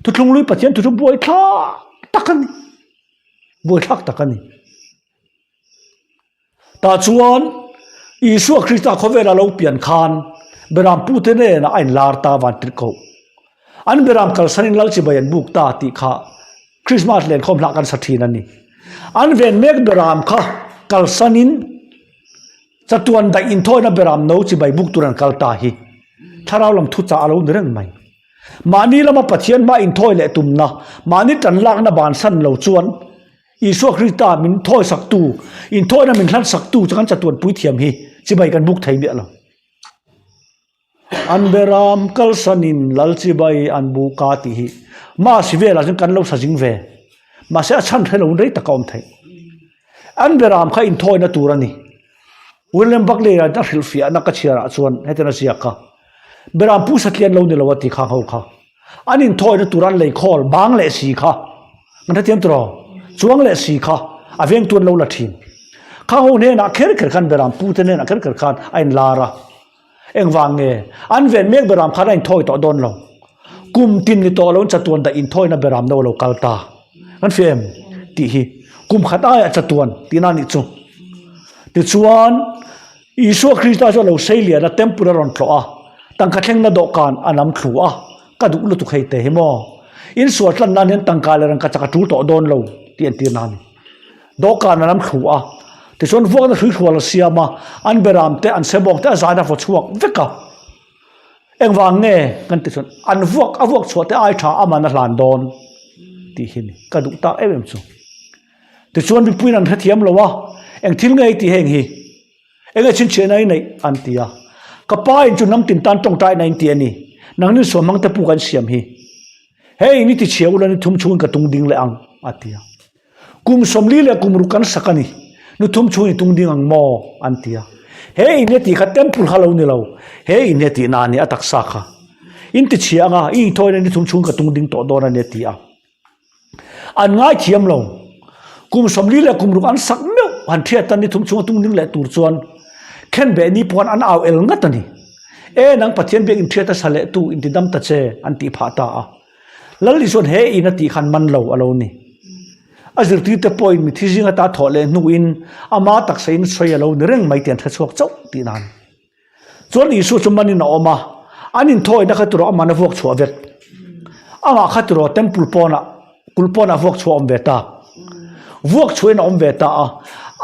Thuthlung lui Pathian thu chu buaithlak tak a ni. Buaithlak tak a ni. Tah chuan Isua Krista khawvela lo pian khan Beram pute hnenah a inlar ta van tirh koh. An Beram kalsanin Lal chibai an buk ta tih kha Krismas lenkhawm hlah kan sa thin a ni. An ven mek beram kha kalsanin chatuan daih inthawina beram no chibai buk tur an kal ta hi thlarau lam thuchah a lo ni reng mai. Mahni lama Pathian hma inthawi leh tumna, mahni tan lakna bansan lo chuan Isua Krista min thawisaktu, inthawina min hlansaktu chu kan chatuan puithiam hi chibai kan buk thei miah lo. An beram kalsanin lal chibai an buk a tih hi Mass velah chuan kan lo sa zing ve. Mahse a chhan hre lo rei tak a awm theih. An beram kha inthawina tur a ni. William Buckley-a a hrilhfiahna ka chhiarah chuan hetiang a ziak a, Beram pu satlian lo ni lo a ti khang ho kha. An inthawina tur an lei khawl bang leh si kha. Kan hrethiam tawh rawh. Chuang leh si kha a vengtu an lo la thin. Khang ho hnenah kher kher khan beram pute hnenah kher kher khan a inlar a. Engvang nge? An ven mek beram khan a inthawi tawh dawn lo. Kum tin ni tawh loin chatuan dah inthawina beram no lo kal ta. Kan hria em? Tih hi kum khat aiah chatuan tihna a nih chu. Tichuan, Isua Krista chu a lo sei lian a, temple a rawn tlawh a, tangka thlengna dawhkan a nam thlu a, ka duh lutuk hei te hi maw? Insual tlan nan hian tangka leh rangka chak a tul tawh dawn lo tih an tirna a ni. Dawhkan a lam thlu a, tichuan vuakna hruihrual a siam a, an beram te, an sebawng te a zaina vaw chhuak vek a. Engvang nge kan ti chuan an vuak a vuak chhuah te ai tha aman a hlan dawn tih hi ni ka duh tak em em chu. Tichuan mipuiin an hrethiam lo a, eng thil nge i tih heng hi? Enge chhinchhiahna i neih? an ti a. Ka pa in chu hnam tin tan tawngtaina in ti a ni. Nangni suamhmang te pu kan siam hi. Hei ni tichhia ula ni thum chhungin ka tung ding leh ang, a ti a. Kum 40 leh kum ruk kan sak a ni. Nu thum chhungin i tung ding ang maw? an ti a. He in hi a tih kha temple kha lo ni lo. He in hi a tihna a ni, a taksa kha. In tichhia anga i inthawina ni thum chhungin ka tung ding tawh dawn a ni, a ti a. An ngaithiam lo. Kum 40 leh kum ruk an sak meuh han thiat a ni thum chhunga tung ding leh tur chuan khenbeh ni pawh an au el ngat a ni. E nang Pathian biak inthiat a sa leh tu inti dam ta che an tih phah ta a. Lal Isuan he in a tih khan man lo a lo ni. A zirtirte pawhin mithi zing ata thawh leh hnuin ama taksa in sawi a lo ni reng mai tih an hrechhuak chauh tih nan. Chuan Isua chu manin a awm a, an inthawina kha tiraw aman a vuak chhuah vek. Amah kha tiraw temple pawnah, kulh pawnah vuak chhuah a awm ve ta. Vuak chhuahin a awm ve ta a,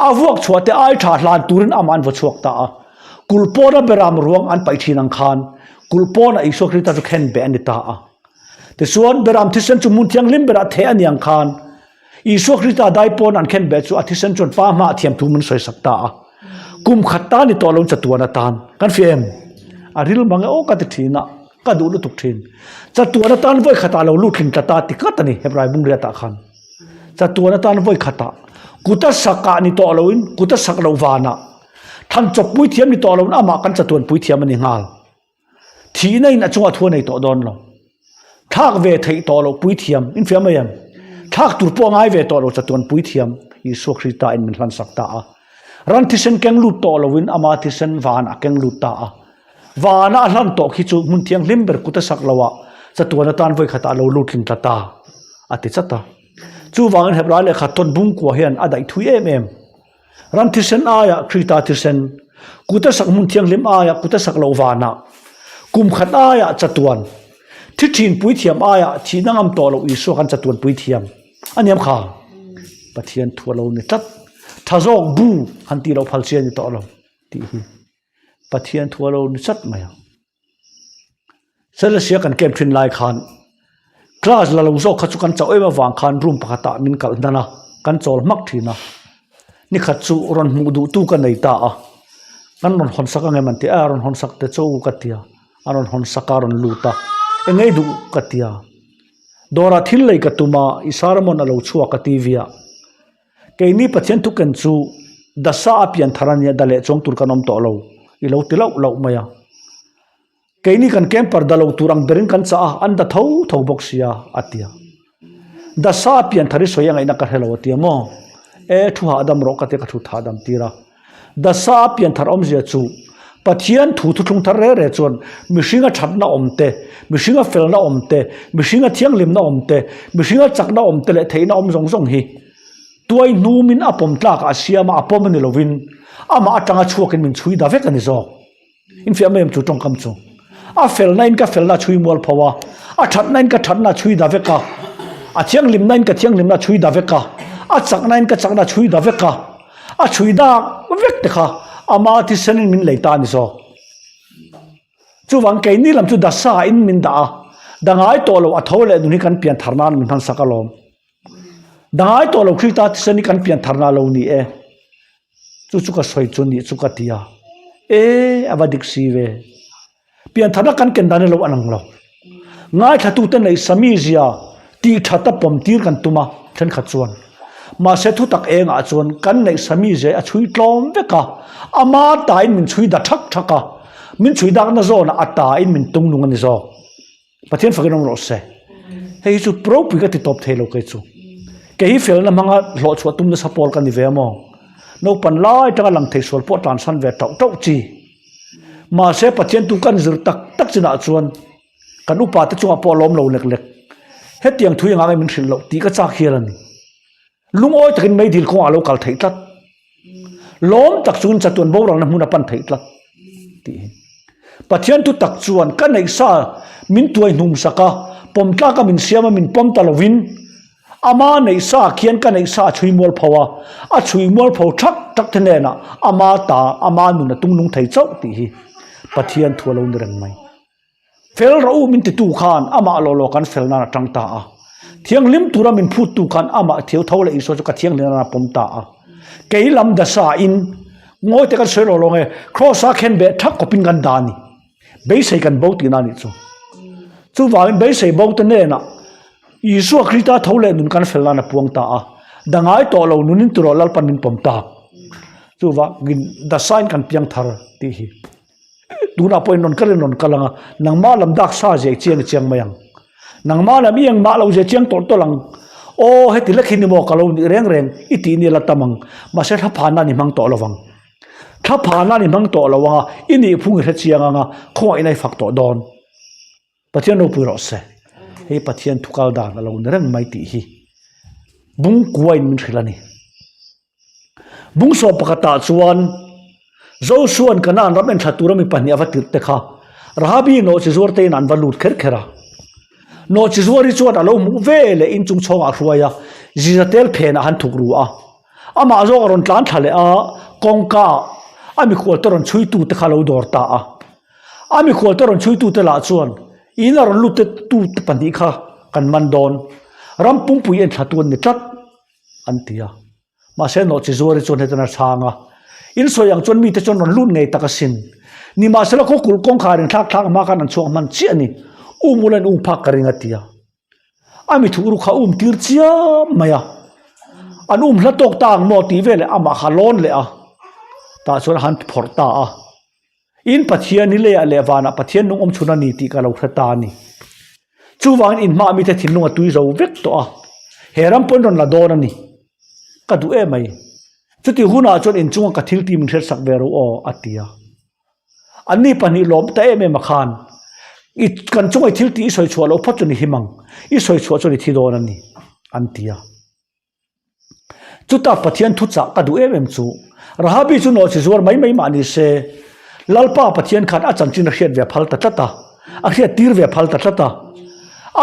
a vuak chhuah te ai tha hlan turin amah an vaw chhuak ta a. Kulh pawna beram ruang an paih thin ang khan kulh pawnah Isua Krista chu khen beh a ni ta a. Tichuan beram thisen chu hmun thianghlim berah theh a ni ang khan Isua Krista dai pawn an khen beh chu a thisen chuan Pa hmaah thiam thu min sawisak ta a. Kum khat tan ni tawh lo chatuan atan. Kan hria em? A ril mang e aw ka ti thin a, ka duh lutuk thin. Chatuan atan vawi khatah lo lut tling tlat a ti ngat a ni Hebrai bungriatah khan. Chatuan atan vawi khatah kuta sakah ni tawh loin kuta sak loh vanah than chawp puithiam ni tawh loin amah kan chatuan puithiam a ni nghal. Thihna in a chungah thu a nei tawh dawn lo. Thlak ve theih tawh loh puithiam, in hria mai em? Thlak tur pawh a ngai ve tawh lo chatuan puithiam Isua Krista in min hlansak ta a. Ran thisen keng lut tawh loin ama thisen van a keng lut ta a. Vana a hlan tawh khi chu hmun thianghlim ber kut a sak lo ah chatuan atan vawi khatah a lo lut tling tla ta a ti chat a. Chuvangin Hebrai lehkha tawn bungkua hian a daih thui em em. Ram thisen aiah Krista thisen, kut a sak hmun thianghlim aiah kut a sak loh vanah, kum khat aiah chatuan, thi thin puithiam aiah thihna ngam tawh loh Isua khan chatuan puithiam a niam kha. Pathian thu a lo ni tlat. Tha zawk bu han tih loh phal chi a ni tawh lo tih hi Pathian thu a lo ni chat mai ang. Selasia kan camp thin lai khan class la lo zawk kha chu kan chauh em avang khan room pakhatah min kalh hnan a, kan chawl hmak thin a. Nikhat chu rawn hmuh duh tu ka nei ta a, kan rawn hawn sak angem an ti a, a rawn hawn sak te chu ka ti a, a rawn hawn sak a, a rawn lut a, eng ei duh ka ti a, dawrah thil lei ka tum a, i sermon a lo chhuak a T_V ah. Keini Pathian thuken chu dasa a pian thar a nia, da leh chuang tur kan awm tawh lo, i lo ti lauh lauh mai a. Keini kan camper da lo tur ang berin kan chah a, an da tho tho bawk sia, a ti a. Dasa a pian thar i sawi a ngaihna ka hre lo a ti a maw? E, thu hahdam rawh ka ti a, ka thut hahdam tir a. Dasa a pian thar awmzia chu Pathian thu thuthlung thar re re chuan mihringa thatna awm te, mihringa felna awm te, mihringa thianghlimna awm te, mihringa chakna awm te leh theihna awm zawng zawng hi tuai hnumin a pawm tlakah a siam a, a pawm a ni lovin amah atanga chhuakin min chhui da vek a ni zawk. Infiah mai em chu tawngkam chu. A felna in ka felna a chhui mual pho a, a thatna in ka thatna a chhui da vek a, a thianghlimna in ka thianghlimna a chhui da vek a, a chakna in ka chakna a chhui da vek a, a chhui dak vek te kha ama thisen in min lei ta a ni zawk. Chuvang keini lam chu dasa in min dah a, da ngai tawh lo a tho leh nun hi kan pian thar nan min hman sak alawm. Da ngai tawh lo Krista thisen hi kan pian thar na lo ni e. Chu chu ka sawi chu nih chu ka ti a, E, a va dik si ve. Piantharna kan ken dan hi lo an ang lo. Ngaithlatute neih sami zia tih that a pawm tir kan tum a, thenkhat chuan. Mahse thutak engah chuan kan neih sami zia hi a chhui tlawm vek a, ama tain min chhui da thak thak a, min chhui dakna zawnah a tain min tung nung a ni zawk. Pathian fakin awm rawh se. Hei hi chu ropui ka ti tawp thei lo kei chu. Kei hi felna hmanga hlawh chhuah tum nasa pawl ka ni ve maw. Naupan lai atanga lang thei sual pawh tlansan ve tauh tauh chi. Mahse Pathian tu kan zir tak tak chinah chuan kan upa te chungah pawh lawm lo lek lek. Hetiang thui anga nge min hrilh loh tih ka chak hial a ni. Lungawi takin meidil kawngah a lo kal theih tlat. Lawm tak chungin chatuan boralna hmun a pan theih tlat tih hi. Pathian thu tak chuan ka neih sa min tuai hnum sak a, pawm tlaka min siam a min pawm ta lovin ama neih sa khian ka neih sa a chhui mual pho a, a chhui mual pho thak thak te hnenah ama ta ama nun a tungnung thei chauh tih hi Pathian thu a lo ni reng mai. Fel rawh u min titu khan amah law law kan fel nan a tang ta a. Thianghlim tura min phuttu khan amah thiau tho leh Isua chu ka thianghlim nan a pawm ta a. Kei lam dasa in ngawi te kan sawi law law nge Kraws a khen beh thak kawpin kan dah a ni. Beisei kan bo tihna a nih chu. Chuvangin beisei bo te hnenah Isua Krista tho leh nun kan fel nan a puang ta a. Da ngai tawh lo nunin tiraw Lalpan min pawm tak. Chuvangin dasain kan piang thar tih hi. Tunah pawhin rawn kalin rawn kal ang a, nangmah lam dak sa zia i chiang i chiang mai ang. Nangmah lam i engmah lo zia chiang tawlh tawlh ang. Aw, heti lek hi ni maw ka lo nih reng reng i tih ni la tam ang. Mahse thlaphana ni hmang tawh lo vang. Thlaphana ni hmang tawh lo ang a, i nih phung i hre chiang ang a, khawngaihna i fak tawh dawn. Pathian ropui rawh se. Hei Pathian thu kal dan a lo ni reng mai tih hi Bungkuain min hrilh a ni. Bungsawm pakhatah chuan Josua'n Kanaan ram enthla tura mi pahnih a va tirh te kha Rahabi nawhchi zuar te in an va lut kher kher a. Nawhchi zuari chuan a lo hmuh ve leh inchung chhawngah a hruai a, Zizatel phenah han thuk ru a. Amah zawk a rawn tlan thla leh a, kawngka a mikhual te rawn chhuitu te kha a lo dawr ta a. A mikhual te rawn chhuitu te lah chuan in a rawn lut te tu te pahnih kha kan man dawn, ram pumpui enthla tu an ni tlat. an ti a. Mahse nawhchi zuari chuan hetiang a chhang a, In sawi ang chuan mite chuan rawn lut ngei tak asin. Nimahsela khaw kulh kawngkhar in thlak thlak hma khan an chhuak hman chiah a ni. Um ula in um phak ka ring a ti a. A mi thuh ru kha um tir chiam mai a. An um hla tawk ta ang maw tih veleh amah kha lawn leh a. Tah chuan a han phawrh ta a. In Pathian hi leiah leh vanah Pathian nung awm chhun a ni tih ka lo hre ta a ni. Chuvangin in hmaah mite thinlung a tui zo vek tawh a, he ram pawhin rawn la dawn a ni. Ka duh em mai. Chuti hunah chuan in chunga ka thil tih min hriatsak ve ro aw, a ti a. Anni pahnih lawm ta em em a khan, I kan chunga i thil tih i sawi chhuah loh phawt chuan i him ang, i sawi chhuah chuan i thi dawn a ni, an ti a. Chutah Pathian thuchah ka duh em em chu, Rahabi chu nawhchi zuar mai mai mah ni se, Lalpa Pathian khan a chanchin a hriat ve phal ta tlat a, a hriat tir ve phal ta tlat a.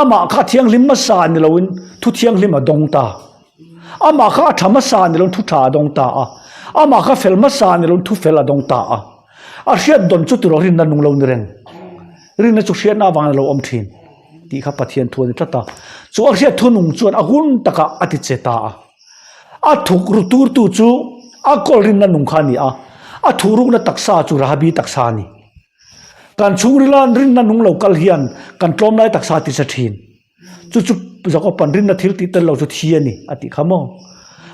Amah kha thianghlim hmasa ni loin thu thianghlim a dawng ta. Amah kha a tha hmasa ni loin thu tha a dawng ta a. Amah kha fel hmasa ni loin thu fel a dawng ta a. A hriat dawn chu tiraw rinna nung lo ni reng. Rinna chu hriatna avangin a lo awm thin. Tih kha Pathian thu a ni tlat a. Chu a hriat thunung chuan a hun takah a ti che ta a. A thuk ru turtu chu a kawl rinna nung kha a ni a, a thuh rukna taksa chu Rahabi taksa a ni. Kan chhungrila rinna nung lo kal hian kan tlawmlai taksa a ti che thin. Chu chu Jakob-a'n rinna thil tih tel lo chu thi a ni a tih kha maw?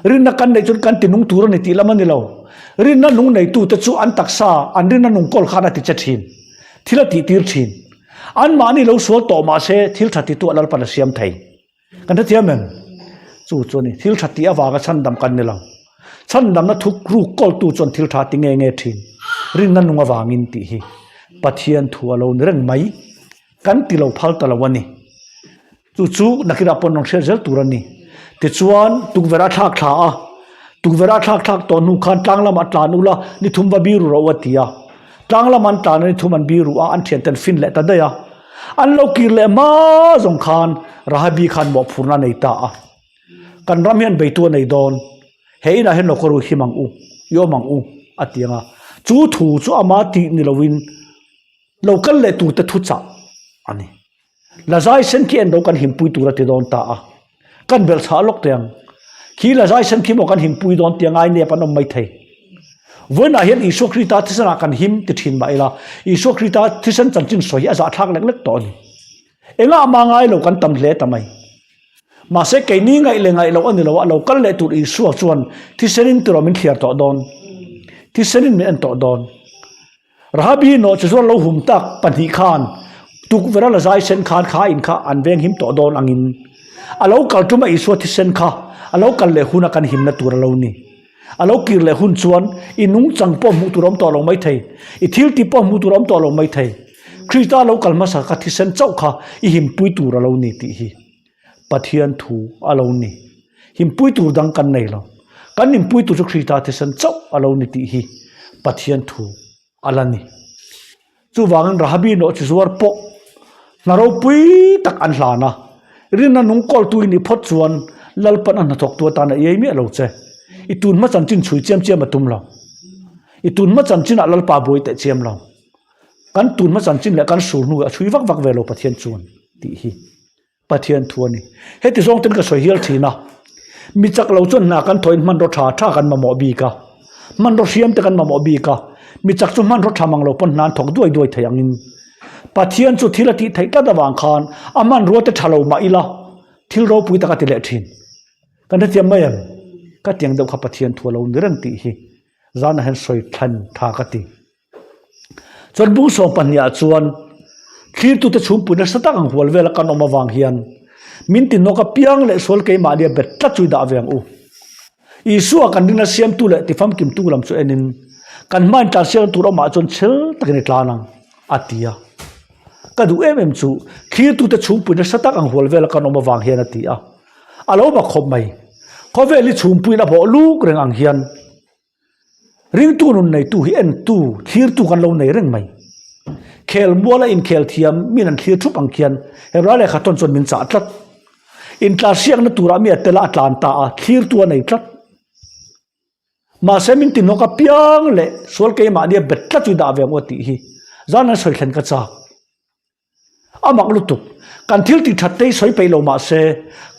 Rinna kan neih chuan kan ti nung tur a ni tih lam a ni lo. Rinna nung neitute chu an taksa, an rinna nung kawl khan a ti che thin. Thil a tih tir thin. Anmahni lo sual tawh mah se thil tha tituah Lalpan a siam thei. Kan hrethiam em? Chu chu a ni. Thil tha tih avanga chhandam kan ni lo. Chhandamna thuk ruk kawltu chuan thil tha ti nge nge thin. Rinna nung avangin tih hi Pathian thu a lo ni reng mai. Kan ti lo phal ta lo a ni. Chu chu nakinah pawh an rawn hriat zel tur a ni. Tichuan, tukverh a thlak thla a, tukverh a thlak thlak tawh hnu khan tlang lamah tlan ula ni thum va biru rawh u a ti a. Tlang lamah an tlan a ni thum an biru a, an thianten fin leh ta daih a. An lo kir leh hma zawng khan Rahabi khan mawhphurhna a nei ta a. Kan ram hian beitu a nei dawn, he inah hian lo ka ru him ang u, i awm ang u a ti ang a. Chu thu chu ama tih ni loin lo kal leh turte thuchah a ni. Lazai sen khi en lo kan himpui tur a ti dawn ta a, kan belh chhah lawk teh ang. Khi lazai sen khi maw kan himpui dawn tih a ngai nep an awm mai thei. Vawiinah hian Isua Krista thisenah kan him ti thin mah ila, Isua Krista thisen chanchin sawi hi a zahthlak lek lek tawh a ni. Engah mah ngai lo kan tam hle ta mai. Mahse keini ngaih leh ngaih loh a ni lo a, lo kal leh tur Isua chuan thisenin tiraw min thliar tawh dawn, thisenin min en tawh dawn. Rahabi nawh chu zuar lo hum tak pahnih khan tukverh a la zai sen khan kha in kha an veng him tawh dawn angin a lo kal tum a Isua thisen kha a lo kal leh huna kan himna tur a lo ni. A lo kir leh hun chuan i nungchang pawh hmuh tur a awm tawh lo mai thei, i thil tih pawh hmuh tur a awm tawh lo mai thei. Krista lo kal hmasa kha thisen chauh kha i himpui tur a lo ni tih hi Pathian thu a lo ni. Himpui tur dang kan nei lo. Kan himpui tur chu Krista thisen chauh a lo ni tih hi Pathian thu a la ni. Chuvangin Rahabi nawh chi zuar pawh hna ropui tak an hlan a, rinna nung kawltu i nih phawt chuan Lalpan a hnathawktu atan a iai miah lo che. I tun hma chanchin chhui chiam chiam a tum lo. I tun hma chanchinah Lalpa buai teh chiam lo. Kan tun hma chanchin leh kan sur hnu a chhui vak vak ve lo Pathian chuan tih hi Pathian thu a ni. Heti zawng ten ka sawi hial thin a, mi chak lo chuan hna kan thawhin hmanraw tha tha kan mamawh bik a, hmanraw hriam te kan mamawh bik a, mi chak chu hmanraw tha mang lo pawn hna an thawk duai duai thei angin Pathian chu thil a tih theih tlat avang khan a hmanrua te tha lo mah ila thil ropui tak a ti leh thin. Kan hrethiam mai em? Ka tiang deuh kha Pathian thu a lo ni reng tih hi zanah hian sawi thlan tha ka ti. Chuan bung sawm pahnihah chuan thlirtute chhungpui nasa tak ang hual vela kan awm avang hian min ti nawk apiang leh sual keimahnia bet tlat chu i dah ve ang u. Isua kan rinna siamtu leh tifamkimtu lam chu enin kan hmain tlansiakna tur awmah chuan chhel takin i tlan ang, a ti a. Ka duh em em chu thlirtute chhungpui nasa tak ang hual vela kan awm avang hian a ti a. A lo bak khawp mai. Khawvel hi chhungpuiin a bawh luk reng ang hian Ringtu nun neitu hi entu, thlirtu kan lo nei reng mai. Khel muala inkhel thiam min an thlir thup ang khian Hebrai lehkha tawn chuan min chah tlat. Intlanhriakna turah mi a tel a, a tlan ta a, thlirtu a nei tlat. Mahse min tinawk apiang leh sual keimahnia bet tlat chu i dah ve ang u a tih hi zan an sawi thlen ka chak. A mak lutuk. Kan thil tih that te hi sawi peih lo mah se,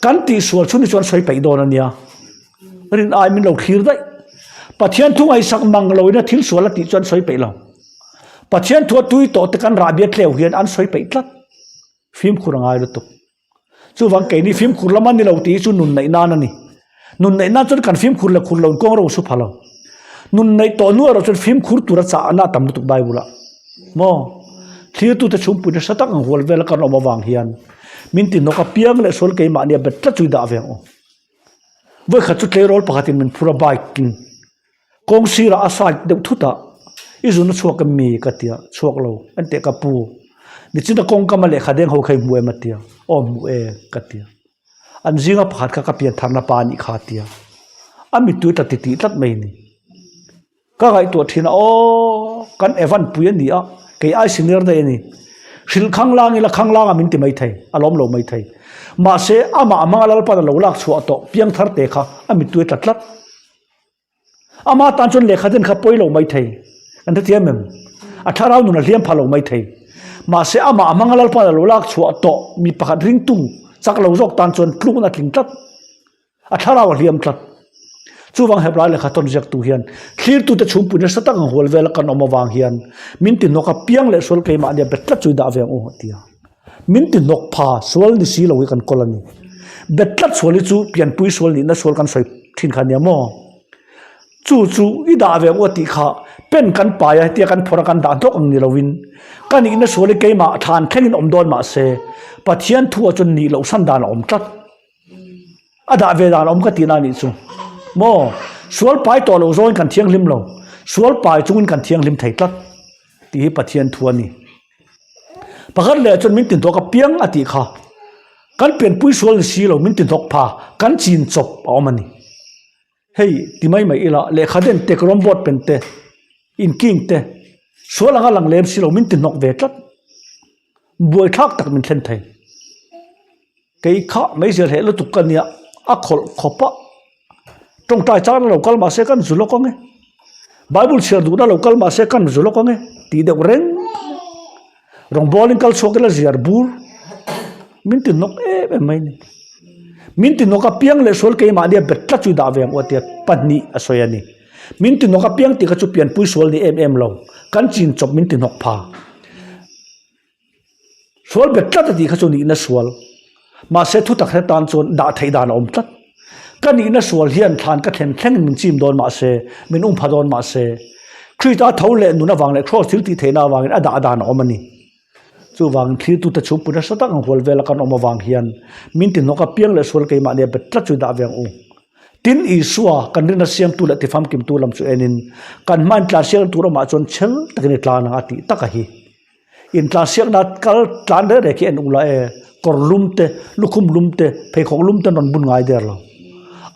kan tih sual chhun hi chuan sawi peih dawn a nia. Rin ai min lo thlir daih. Pathian thu ngaihsak mang lo ina thil sual a tih chuan sawi peih lo. Pathian thu a tui tawh te kan rahbia tleu hian an sawi peih tlat. Fimkhur a ngai lutuk. Chuvang keini fimkhur lam a ni lo tih hi chu nun neih nan a ni. Nun neih nan chuan kan fimkhur leh khur lo in kawng ro su pha lo. Nun neih tawh hnu erawh chuan fimkhur tura chah a tam lutuk Bible ah. Maw? Thlirtute chhungpui nasa tak ang hual vela kan awm avang hian min ti hnawk apiang leh sual keimahni a bet tlat chu i dah ve ang u. Vawikhat chu tleirawl pakhatin min phur a bike in Kawng sirah a side deuh thut a, i zun a chhuak em mi? ka ti a, chhuak lo, enteh ka pu, nichina kawngkam a lehkha deng ho kha i hmu em a ti a, aw hmu e ka ti a, an zinga pakhat kha ka pian tharna pa a nih kha a ti a, a mittui tla ti tih tlat mai a ni. Ka ngaihtuah thin a, aw kan Evan pui a ni a, kei ai senior daih a ni, hrilh khanglang ila khanglang a min ti mai thei, a lawm lo mai thei, mahse amah hmanga Lalpan a lo lak chhuah tawh piangthar te kha a mittui tla tlat. Ama tan chuan lehkha den kha pawi lo mai thei. Kan hrethiam em? A thlarau nun a hliam pha lo mai thei. Mahse amah hmanga Lalpa lo lak chhuah tawh mi pakhat ringtu chak lo zawk tan chuan tlukna a tling tlat. A thlarau a hliam tlat. Chuvang Hebrai lehkha tawn ziaktu hian thlirtute chhungpui nasa tak ang hual vela kan awm avang hian min ti hnawk apiang leh sual keimahnia bet tlat chu i dah ve ang u a ti a. Min ti hnawk pha sual ni si lo hi kan kawl a ni. Bet tlat sual hi chu pianpui sual nihna sual kan sawi thin kha nia maw? Chu chu i dah ve ang u a tih kha pen kan pai a hetia kan phawrh a kan dah hnawk ang ni lovin ka nihna sual hi keimah thlan thlengin awm dawn mah se Pathian thu ah chuan nih loh san dan a awm tlat. A dah ve dan awm ka tihna a nih chu. Maw? Sual pai tawh lo zawngin kan thianghlim lo. Sual pai chungin kan thianghlim thei tlat tih hi Pathian thu a ni. Pakhat leh chuan min tinthawk apiang a tih kha. Kan pianpui sual ni si lo min tinthawk pha kan chin chawp a awm a ni. Hei ti mai mai ila lehkha den te rawng board pen te inking te sual anga lang lem si lo min ti hnawk ve tlat. Buaithlak tak min thlen thei. Kei kha meizial heh lutuk ka nia a khawlh khawp a tawngtai chang na lo kal mahse kan zu lawk ang e Bible chhiar duhna lo kal mahse kan zu lawk ang e tih deuh reng rawngbawl in kal chhuak ila ziar bur min ti hnawk em em mai a ni min ti hnawk apiang leh sual keimahnia bet tlat chu i dah ve ang u a tia pahnih a sawi a ni min ti hnawk apiang tih kha chu pianpui sual ni em em lo kan chin chawp min ti hnawk pha. Sual bet tlat a tih kha chu nihna sual. Mahse thutak hre tan chuan dah theih dan a awm tlat. Ka nihna sual hian thlan ka thlen thlengin min chim dawn mahse, min um pha dawn mahse, Krista tho leh nun avang leh Kraws thil tih theihna avangin a dah dan a awm a ni. Chuvangin thlirtute chhungpui nasa tak ang hual vela kan awm avang hian min ti hnawk apiang leh sual keimahnia bet tlat chu i dah ve ang u. Tin, Isua kan rinna siamtu leh tifamkimtu lam chu enin kan hmain tlansiakna tur awmah chuan chhel takin i tlan ang a tih tak a hi. Intlansiakna kal tlan reng reng khi en ula e, kawr lum te, lukhum lum te, pheikhawk lum te an rawn bun ngai der lo.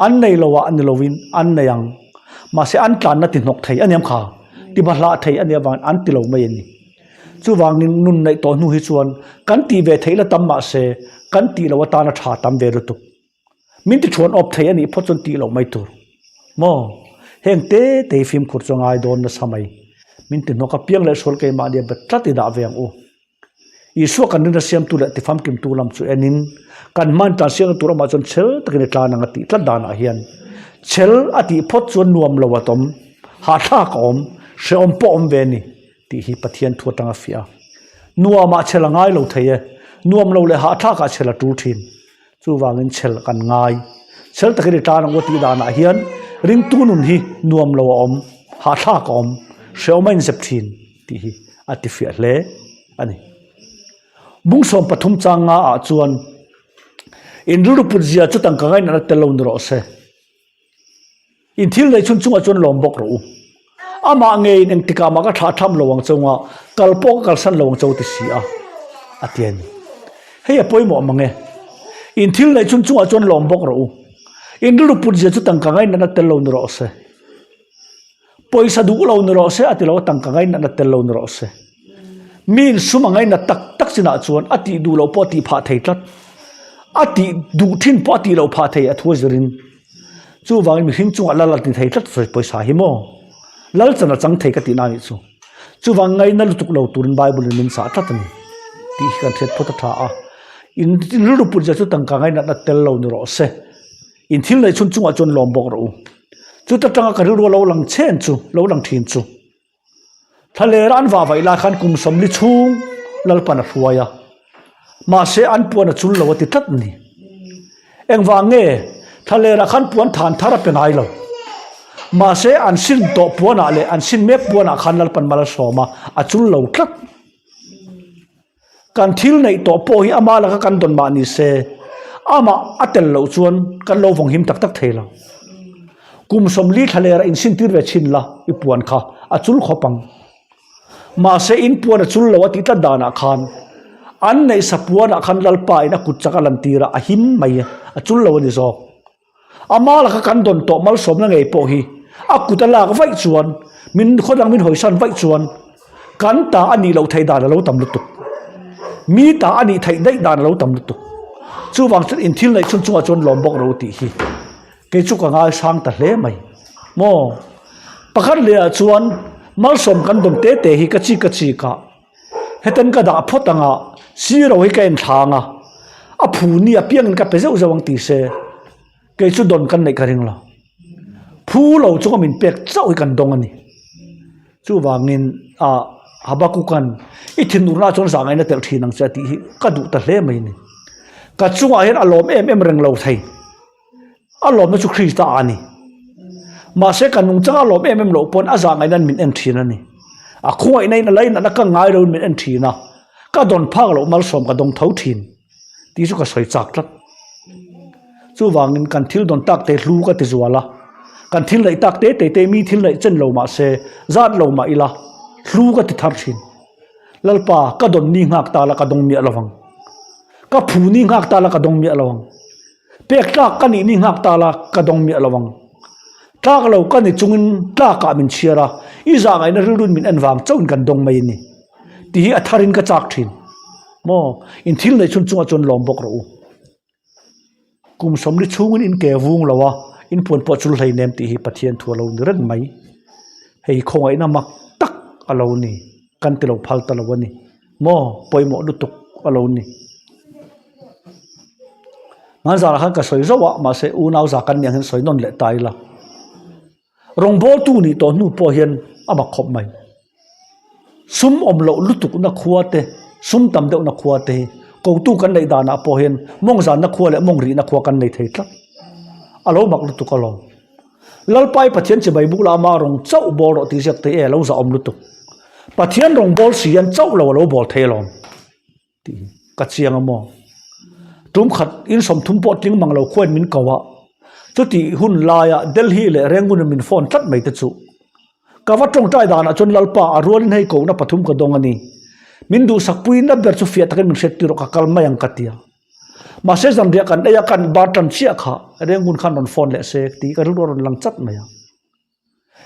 An nei lo ah ni lovin an nei ang. Mahse an tlanna ti hnawk thei a niam kha, ti bahlah thei a nih avangin an ti lo mai a ni. Chuvangin nun neih tawh hnu hi chuan kan tih ve theih la tam mahse kan tih loh atana tha tam ve lutuk. Min ti thuan awp thei a nih phawt chuan tih loh mai tur. Maw? Heng te te hi fimkhur chu a ngai dawn nasa mai. Min ti hnawk apiang leh sual keimahni a bet tlat i dah ve ang u. Isua kan rinna siamtu leh tifamkimtu lam chu enin kan hmain tlansiakna tur amah chuan chhel takin i tlan ang a tih tlat danah hian chhel a tih phawt chuan nuam lo a tawm, hahthlak a awm, hrehawm pawh a awm ve a ni tih hi Pathian thu atanga fiah a. Nuamah chhel a ngai lo thei e, nuam lo leh hahthlakah chhel a tul thin. Chuvangin chhel kan ngai. Chhel takin i tan ang u tih danah hian ringtu nun hi nuam lo a awm, hahthlak a awm, hrehawm a inzep thin tih hi a tifiah hle a ni. Bungsawm pathum chang nga ah chuan in rilru put zia chu tangka ngainatna tel lo ni rawh se. In thil neih chhun chungah chuan lawm bawk rawh u. Amah ngeiin engtikah mah ka thlah tham lo ang cheu nga, kal pawh ka kalsan lo ang cheu ti si a, a ti a ni. Hei a pawimawh mang e. In thil neih chhun chungah chuan lawm bawk rawh u. In rilru put zia chu tangka ngainatna tel lo ni rawh se. Pawisa duh lo ni rawh se a ti lo a, tangka ngainatna tel lo ni rawh se. Miin sum a ngainat tak tak chinah chuan a tih duh loh pawh a tih phah thei tlat. A tih duh thin pawh a tih loh phah thei a thu a zirin. Chuvangin mihring chungah lal a ti thei tlat pawisa hi maw? Lal chan a chang thei ka tihna a nih chu. Chuvang ngaina lutuk lo turin Bible in min chah tlat a ni tih hi kan hriat phawt a tha a. In rilru put zia chu tangka ngainatna tel lo ni rawh se. In thil neih chhun chungah chuan lawm bawk rawh u. Chuta tanga ka rilru a lo lang chen chu, lo lang thin chu. Thlalera an vah vaih lai khan kum sawmli chhung Lalpan a hruai a, mahse an puan a chul lo a ti tlat a ni. Engvang nge thlalera khan puan than thar a pe ngai lo? Mahse an sin tawh puanah leh an sin mek puanah khan Lalpan mal a sawm a, a chul lo tlat. Kan thil neih tawh pawh hi ama laka kan dawn mah ni se, amah a tel loh chuan kan lo vawng him tak tak thei lo. Kum 40 thla lera insintir ve chhin la i puan kha a chul khawp ang. Mahse in puan a chul lo a tih tlat danah khan an neih sa puanah khan Lalpa in a kut chak a lantir a, a him mai a, a chul lo a ni zawk. Ama laka kan dawn tawh malsawmna ngei pawh hi a kut a lak vaih chuan min khaw dang min hawisan vaih chuan kan ta a nih loh theih dan a lo tam lutuk. Mi ta a nih theih daih dan a lo tam lutuk. Chuvang chuan in thil neih chhun chungah chuan lawm bawk ro tih hi kei chu ka ngaisang ta hle mai. Maw? Pakhat lehah chuan malsawm kan dawn te te hi ka chik ka chik a. Hetan ka dah phawt ang a, siro hi ka en thlang a, a phu ni apiangin ka pe zeuh zeuh ang ti se, kei chu dawn kan neih ka ring lo. Phu lo chunga min pek chauh hi kan dawng a ni. Chuvangin ah Habakukan i thinurna chuan zahngaihna telh thin ang che a tih hi ka duh ta hle mai a ni. Ka chungah hian a lawm em em reng lo thei. A lawmna chu Krista a ni. Mahse ka nungchang a lawm em em loh pawn a zahngaihnain min en thin a ni. A khawngaihnain a lainatna ka ngai loin min en thin a, ka dawn phak loh malsawm ka dawng tho thin tih chu ka sawi chak tlat. Chuvangin kan thil dawn tak te hlu ka ti zual a, kan thil neih tak te te te mi thil neih chen lo mahse zat lo mah ila hlu ka ti thar thin. Lalpa ka dawn ni nghak ta la ka dawng miah lovang. Ka phu ni nghak ta la ka dawng miah lovang. Pek tlak ka nih ni nghak ta la ka dawng miah lo ang. Tlak lo ka ni chungin tlakah min chhiar a, i zahngaihna rilruin min en vang chauhin kan dawng mai a ni. Tih hi a tharin ka chak thin. Maw, in thil neih chhun chungah chuan lawm bawk rawh u. Kum 40 chhungin in ke vung lo a, in puan pawh chul hlei nem tih hi Pathian thu a lo ni reng mai. Hei khawngaihna mak tak a lo ni, kan ti lo phal ta lo a ni. Maw pawimawh lutuk a lo ni. Hmanzarah khan ka sawi zauh a, mahse unau za kan nih ang hian sawi nawn leh ta ila. Rawngbawltu nih tawh hnu pawh hian a mak khawp mai. Sum awm loh lutukna khua te, sum tam deuhna khua te hi kotu kan neih danah pawh hian mawng zanna khua leh mawng rihna khua kan nei thei tlat. A lo mak lutuk alawm. Lalpai Pathian chibai buk la ama rawng chauh bawl rawh tih ziak thei e lo zahawm lutuk. Pathian rawng bawl si hian chauh lo a lo bawl thei alawm tih hi ka chiang a maw. Tum khat in 30 pawh tling mang lo khuain min ko a, chutih hun laia Delhi leh Rangoon in min phone tlat mai te chu. Ka va tawngtai danah chuan Lalpa a rualin hei kohna pathum ka dawng a ni. Min duhsakpui na ber chu fiah takin min hriat tir rawh ka kal mai ang ka ti a. Mahse zanriah kan ei a kan bar tan chiah kha Rengun khan rawn phone leh se tih ka rilru a rawn lang chat mai a.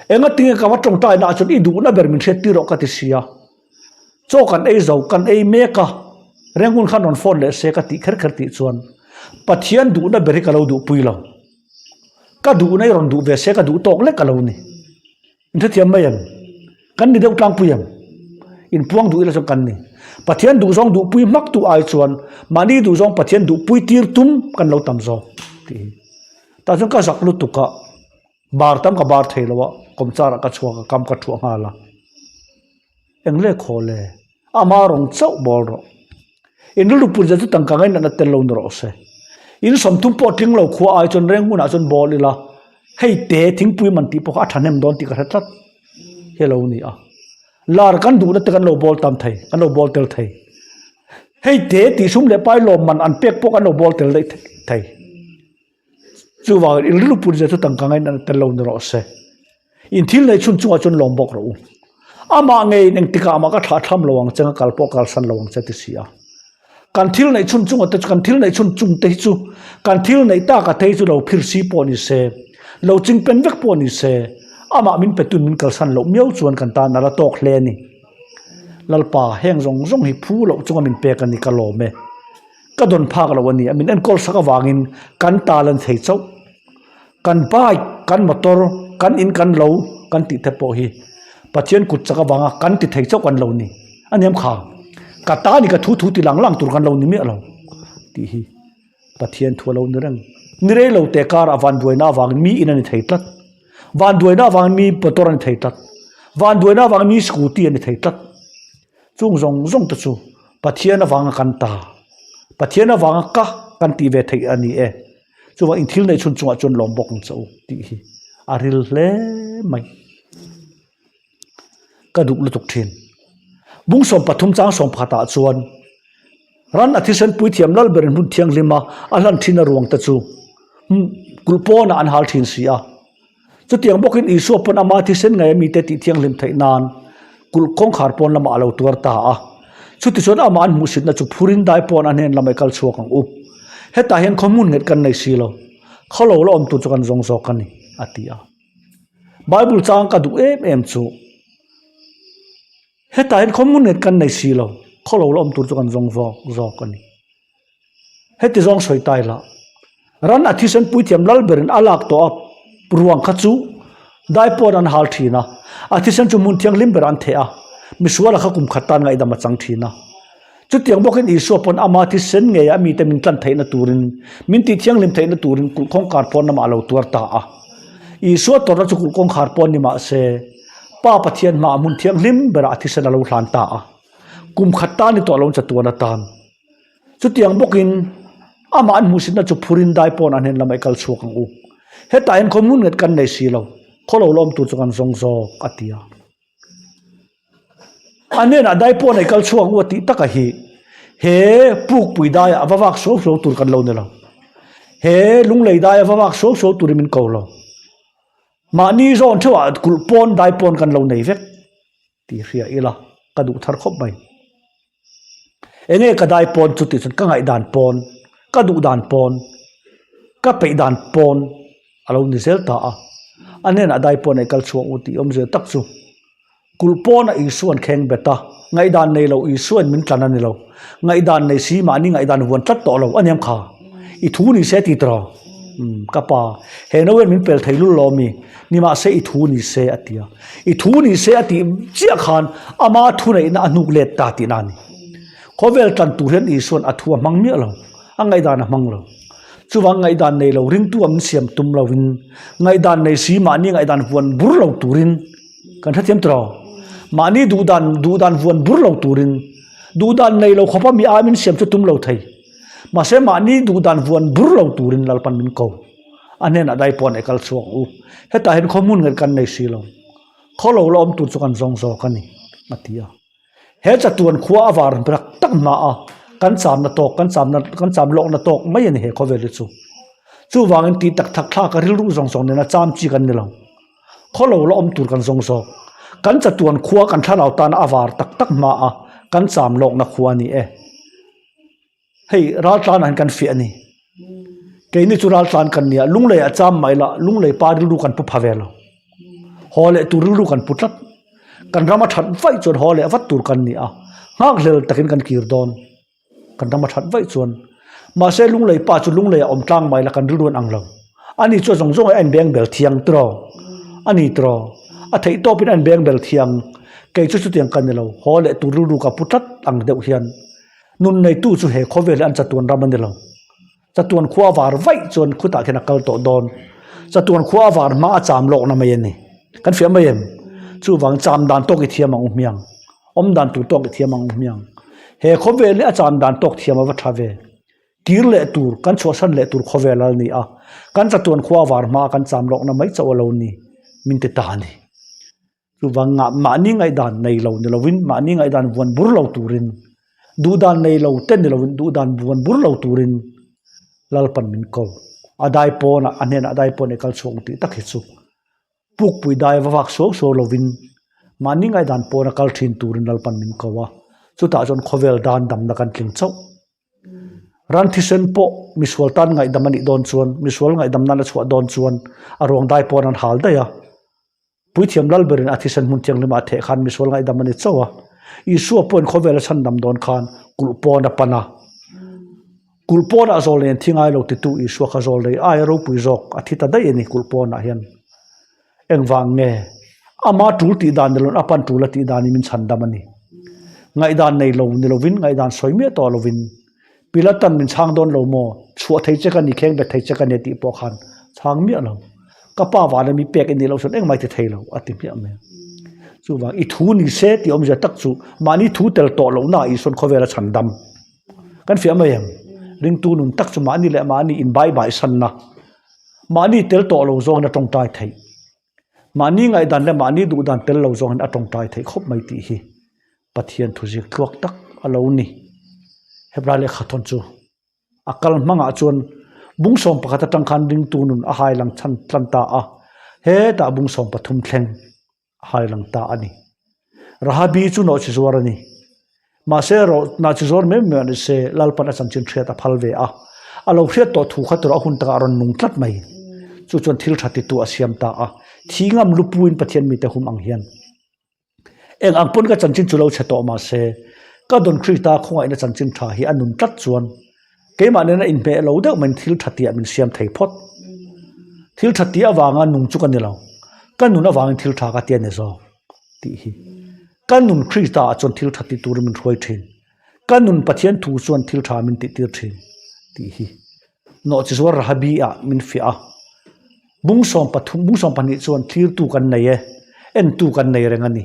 Enga tinge ka va tawngtai naah chuan i duhna ber min hriat tir rawh ka ti si a. Chaw kan ei zo kan ei mek a Rengun khan rawn phone leh se ka tih kher kher tih chuan Pathian duhna ber hi ka lo duhpui lo. Ka duhna i rawn duh ve se ka duh tawk lek a lo ni. Inhrethiam mai em? Kan ni deuh tlangpui em? Inpuang duh ila chuan kan ni. Pathian duhzawng duhpui hmak tu ai chuan mahni duhzawng Pathian duhpui tir tum kan lo tam zawk tih hi. Tah chuan ka zak lutuk a, bar tam ka bar thei lo a, kawmchar ah ka chhuak a, kam ka thuah nghal a. Eng le khaw le? Ama rawng chauh bawl rawh. In rilru put zet chu tangka ngaih natna tel lo ni rawh se. In sawmthum pawh tling lo khua ai chuan reng hmunah chuan bawl ila, hei te thingpui man tih pawh kha a thahnem dawn tih ka hre tlat hi a lo ni a. Lar kan duhna te kan lo bawl tam thei, kan lo bawl tel thei. Hei te tih sum leh pai lawm man an pek pawh kan lo bawl tel daih thei. Chuvangin in rilru put zet chu tangka ngaih natna tel lo ni rawh se. In thil neih chhun chungah chuan lawm bawk rawh u. Amah ngeiin engtikah amah ka thlah thlam lo ang che, ka kal pawh kalsan lo ang che ti si a. Kan thil neih chhun chungah te chu kan thil neih chhun chung te hi chu kan thil neih taka te hi chu lo phir si pawh ni se, lo ching pen vek pawh ni se, amah min petun min kalsan loh miau chuan kan tan a la tawk hle a ni. Lalpa, heng zawng zawng hi phu loh chunga min pek a ni ka lawm e. Ka dawn phak lo a ni a, min enkawl sak avangin kan tal an thei chauh. Kan bike, kan motor, kan in kan lo kan tih te pawh hi Pathian kut chak avanga kan ti thei chauh kan lo ni. A niam kha, ka ta ni ka thu thu ti lang lang tur kan lo ni miah lo tih hi Pathian thu a lo ni reng. Ni rei lo te karah vanduaina avangin mi in a ni thei tlat. Vanduaina avangin mi motor a ni thei tlat. Vanduaina avangin mi scooty a ni thei tlat. Chung zawng zawng te chu Pathian avanga kan ta, Pathian avanga ka kan tih ve theih a ni e. Chuvang in thil neih chhun chungah chuan lawm bawk ang che u tih hi a ril hle mai. Ka duh lutuk thin. Bungsawm pathum chang sawm pakhatah chuan ran a thisen puithiam lal berin hmun thianghlim a a hlan thin a ruang te chu kulh pawnah an hal thin si a. Chutiang bawkin Isua pawn ama thisen ngei a mite tih thianghlim theih nan kulh kawngkhar pawn lamah a lo tuar ta a. Chutichuan amah an hmuhsitna chu phurin dai pawn a hnen lamah i kal chhuak ang u. Hetah hian khaw hmun nghet kan nei si lo. Khaw lo la awm tur chu kan zawng zawk a ni, a ti a. Bible chang ka duh em em chu, Hetah hian khaw hmun nghet kan nei si lo, khaw lo la awm tur chu kan zawng zawk zawk a ni. Heti zawng sawi tai lah, ran a thisen puithiam lal berin a lak tawh a ruang kha chu dai pawn an hal thin a, a thisen chu hmun thianghlim berah an theh a, misuala kha kum khat tan ngaihdam a chang thin a. Chutiang bawkin Isua pawn ama thisen ngei a mite min tlan theihna turin, min tih thianghlim theihna turin kulh kawngkhar pawn lamah a lo tuar ta a. Isua tawrhna chu kulh kawngkhar pawn ni mah se, Pa Pathian hmaah hmun thianghlim berah a thisen a lo hlan ta a. Kum khat tan ni tawh lo chatuan atan. Chutiang bawkin amah an hmuhsitna chu phurin dai pawn an hnen lamah i kal chhuak ang u. Hetah hian khaw hmun nghet kan nei si lo, khaw lo lawm tur chu kan zawng zawk, a ti a. A hnenah dai pawn i kal chhuak ang u a tih taka hi he pukpui daiah a va vak suau suau tur kan lo ni lo. He lunglei daia va vak suau suau turin min ko lo. Mahni zawn theuhah kulh pawn dai pawn kan lo nei vek. Tih hria ila ka duh thar khawp mai. Enge ka dai pawn chu tih chuan ka ngaihdan pawn, ka duh dan pawn, ka peih dan pawn a lo ni zel ta a. A hnenah dai pawn ei kal chhuak u tih awmzia tak chu kulh pawna Isua'n kheng bet a, ngaihdan nei lo Isua'n min tlan a ni lo. Ngaihdan nei si mahni ngaihdan vuan tlat tawh lo a niam kha. I thu ni se ti tawh. Umm ka pa, he no hian min pel thei lul lo ami? Nimahse i thu ni se a ti a. I thu ni se a tih chiah khan ama thuneihna a hnuk let ta tihna a ni. Khawvel tan tur hian Isua'n a thu a hmang miah lo, a ngaihdan a hmang lo. Chuvang ngaihdan nei lo ringtu a min siam tum lovin, ngaihdan nei si mahni ngaihdan vuan bur lo turin kan hrethiam tawh lo. Mahni duhdan duhdan vuan bur lo turin, duhdan nei lo khawpa mi ai min siam chu tum lo thei. Mahse mahni duhdan vuan bur lo turin Lalpan min ko. A hnenah dai pawh an ei kal chhuak u. Hetah hian khaw hmun nghet kan nei si lo. Khaw lo la awm tur chu kan zawng zawk a ni, a ti a. He chatuan khua a var rak tak hma a, kan chamna tawk, kan chamna, kan cham lawkna tawk mai a ni he khawvel hi chu. Chuvangin tih tak thak thlak a rilru zawng zawng nena cham chi kan ni lo. Khaw lo la awm tur kan zawng zawk. Kan chatuan khua kan thlarau tana a var tak tak hma a, kan cham lawkna khua a ni e. Hei raltlan ah hian kan fiah a ni. Keini chu raltlan kan nia, lunglei ah cham mai la, lunglei pa rilru kan pu pha ve lo. Haw leh tur rilru kan pu tlat. Kan ram a that vaih chuan haw leh vat tur kan ni a, nghakhlel takin kan kir dawn. Kan ram a that vaih chuan. Mahse lunglei pa chu lunglei ah awm tlang mai la kan rilru an ang lo. Ani chu a zawng zawng ah a inbeng bel thiang tiraw? Ani tiraw? A theih tawpin a inbeng bel thiang. Kei chu chutiang ka ni lo, haw leh tur rilru ka pu tlat ang deuh hian nun neitu chu he khawvel hi an chatuan ram a ni lo. Chatuan khua var vaih chuan khutah khian a kal tawh dawn. Chatuan khua var hma a cham lawkna mai a ni. Kan fiah mai em? Chuvang cham dan tawk i thiam ang u hmiang. Awm dan tur tawk i thiam ang u hmiang. He khawvel hi a cham dan tawk thiam a va tha ve. Kir leh tur, kan chhuahsan leh tur khawvel a ni a. Kan chatuan khua var hma a kan cham lawkna mai chauh a lo ni. Min ti ta a ni. Chuvang ngah mahni ngaihdan nei lo ni lovin, mahni ngaihdan vuan bur lo turin, duhdan nei lo te ni lovin duhdan vuan bur lo turin Lalpan min ko. A dai pawnah, a hnenah a dai pawn i kal chhuak ang tih tak hi chu pukpui dai va vak suau suau lovin mahni ngaihdan pawna kal thin turin Lalpan min ko a, chutah chuan khawvel dan damna kan tling chauh. Ran thisen pawh misual tan ngaihdam a nih dawn chuan, misual ngaihdam nan a chhuah dawn chuan a ruang dai pawn an hal daih a. Puithiam lal berin a thisen hmun thianghlimah a theh khan misual ngaihdam a ni chauh a. Isua pawhin khawvel a chhandam dawn khan kulh pawn a pan a. Kulh pawnah zawl nei an thi ngai lo titu Isua kha zawl nei aia ropui zawk a thi ta daih a ni kulh pawnah hian. Engvang nge? Ama tul tih dan ni loin a pan tul a tih danin min chhandam a ni. Ngaihdan nei lo ni lovin ngaihdan sawi miah tawh lovin Pilatan min chhang dawn lo maw? Chhuah thei che ka ni, kheng bet thei che ka ni tih pawh khan chhang miah lo. Ka pa vana mi pek i nih loh chuan engmah i ti thei lo a ti hmiah mai. Chuvang i thu ni se tih awmzia tak chu mahni thu tel tawh lohna ah Isuan khawvel a chhan dam. Kan fiah mai em? Ringtu nun tak chu mahni leh mahni inbai bai sanna, mahni tel tawh lo zawngin a tawngtai theih. Mahni ngaihdan leh mahni duhdan tel lo zawngin a tawngtai theih khawp mai tih hi Pathian thuziak tluak tak a lo ni. Hebrai lehkha thawn chu a kal hmangah chuan bungsawm pakhat atang khan ringtu nun a hai lang chhan tlan ta a, hetah bungsawm pathum thleng a hai lang ta a ni. Rahabi chu nawhchi zuar a ni. Mahse erawh nawhchi zuar mai mai ni se Lalpan a chanchin hriat a phal ve a, a lo hriat tawh thu kha tura a hun takah a rawn nung tlat mai. Chu chuan thil tha titu a siam ta a, thi ngam lupuin Pathian mite hum ang hian. Eng ang pawn ka chanchin chu lo chhe tawh mahse, ka Don Krista khawngaihna chanchin tha hi a nun tlat chuan keimah nena inhmeh lo deuh maiin thil tha tihah min siam thei phawt. Thil tha tih avanga nung chu ka ni lo, ka nun avangin thil tha ka ti a ni zawk tih hi. Ka nun Krista ah chuan thil tha ti turin min hruai thin, ka nun Pathian thu chuan thil tha min tih tir thin tih hi. Nawhchizuar Rahabi ah min fiah a, bungsawm pathum bungsawm pahnih chuan thlirtu kan nei e, entu kan nei reng a ni.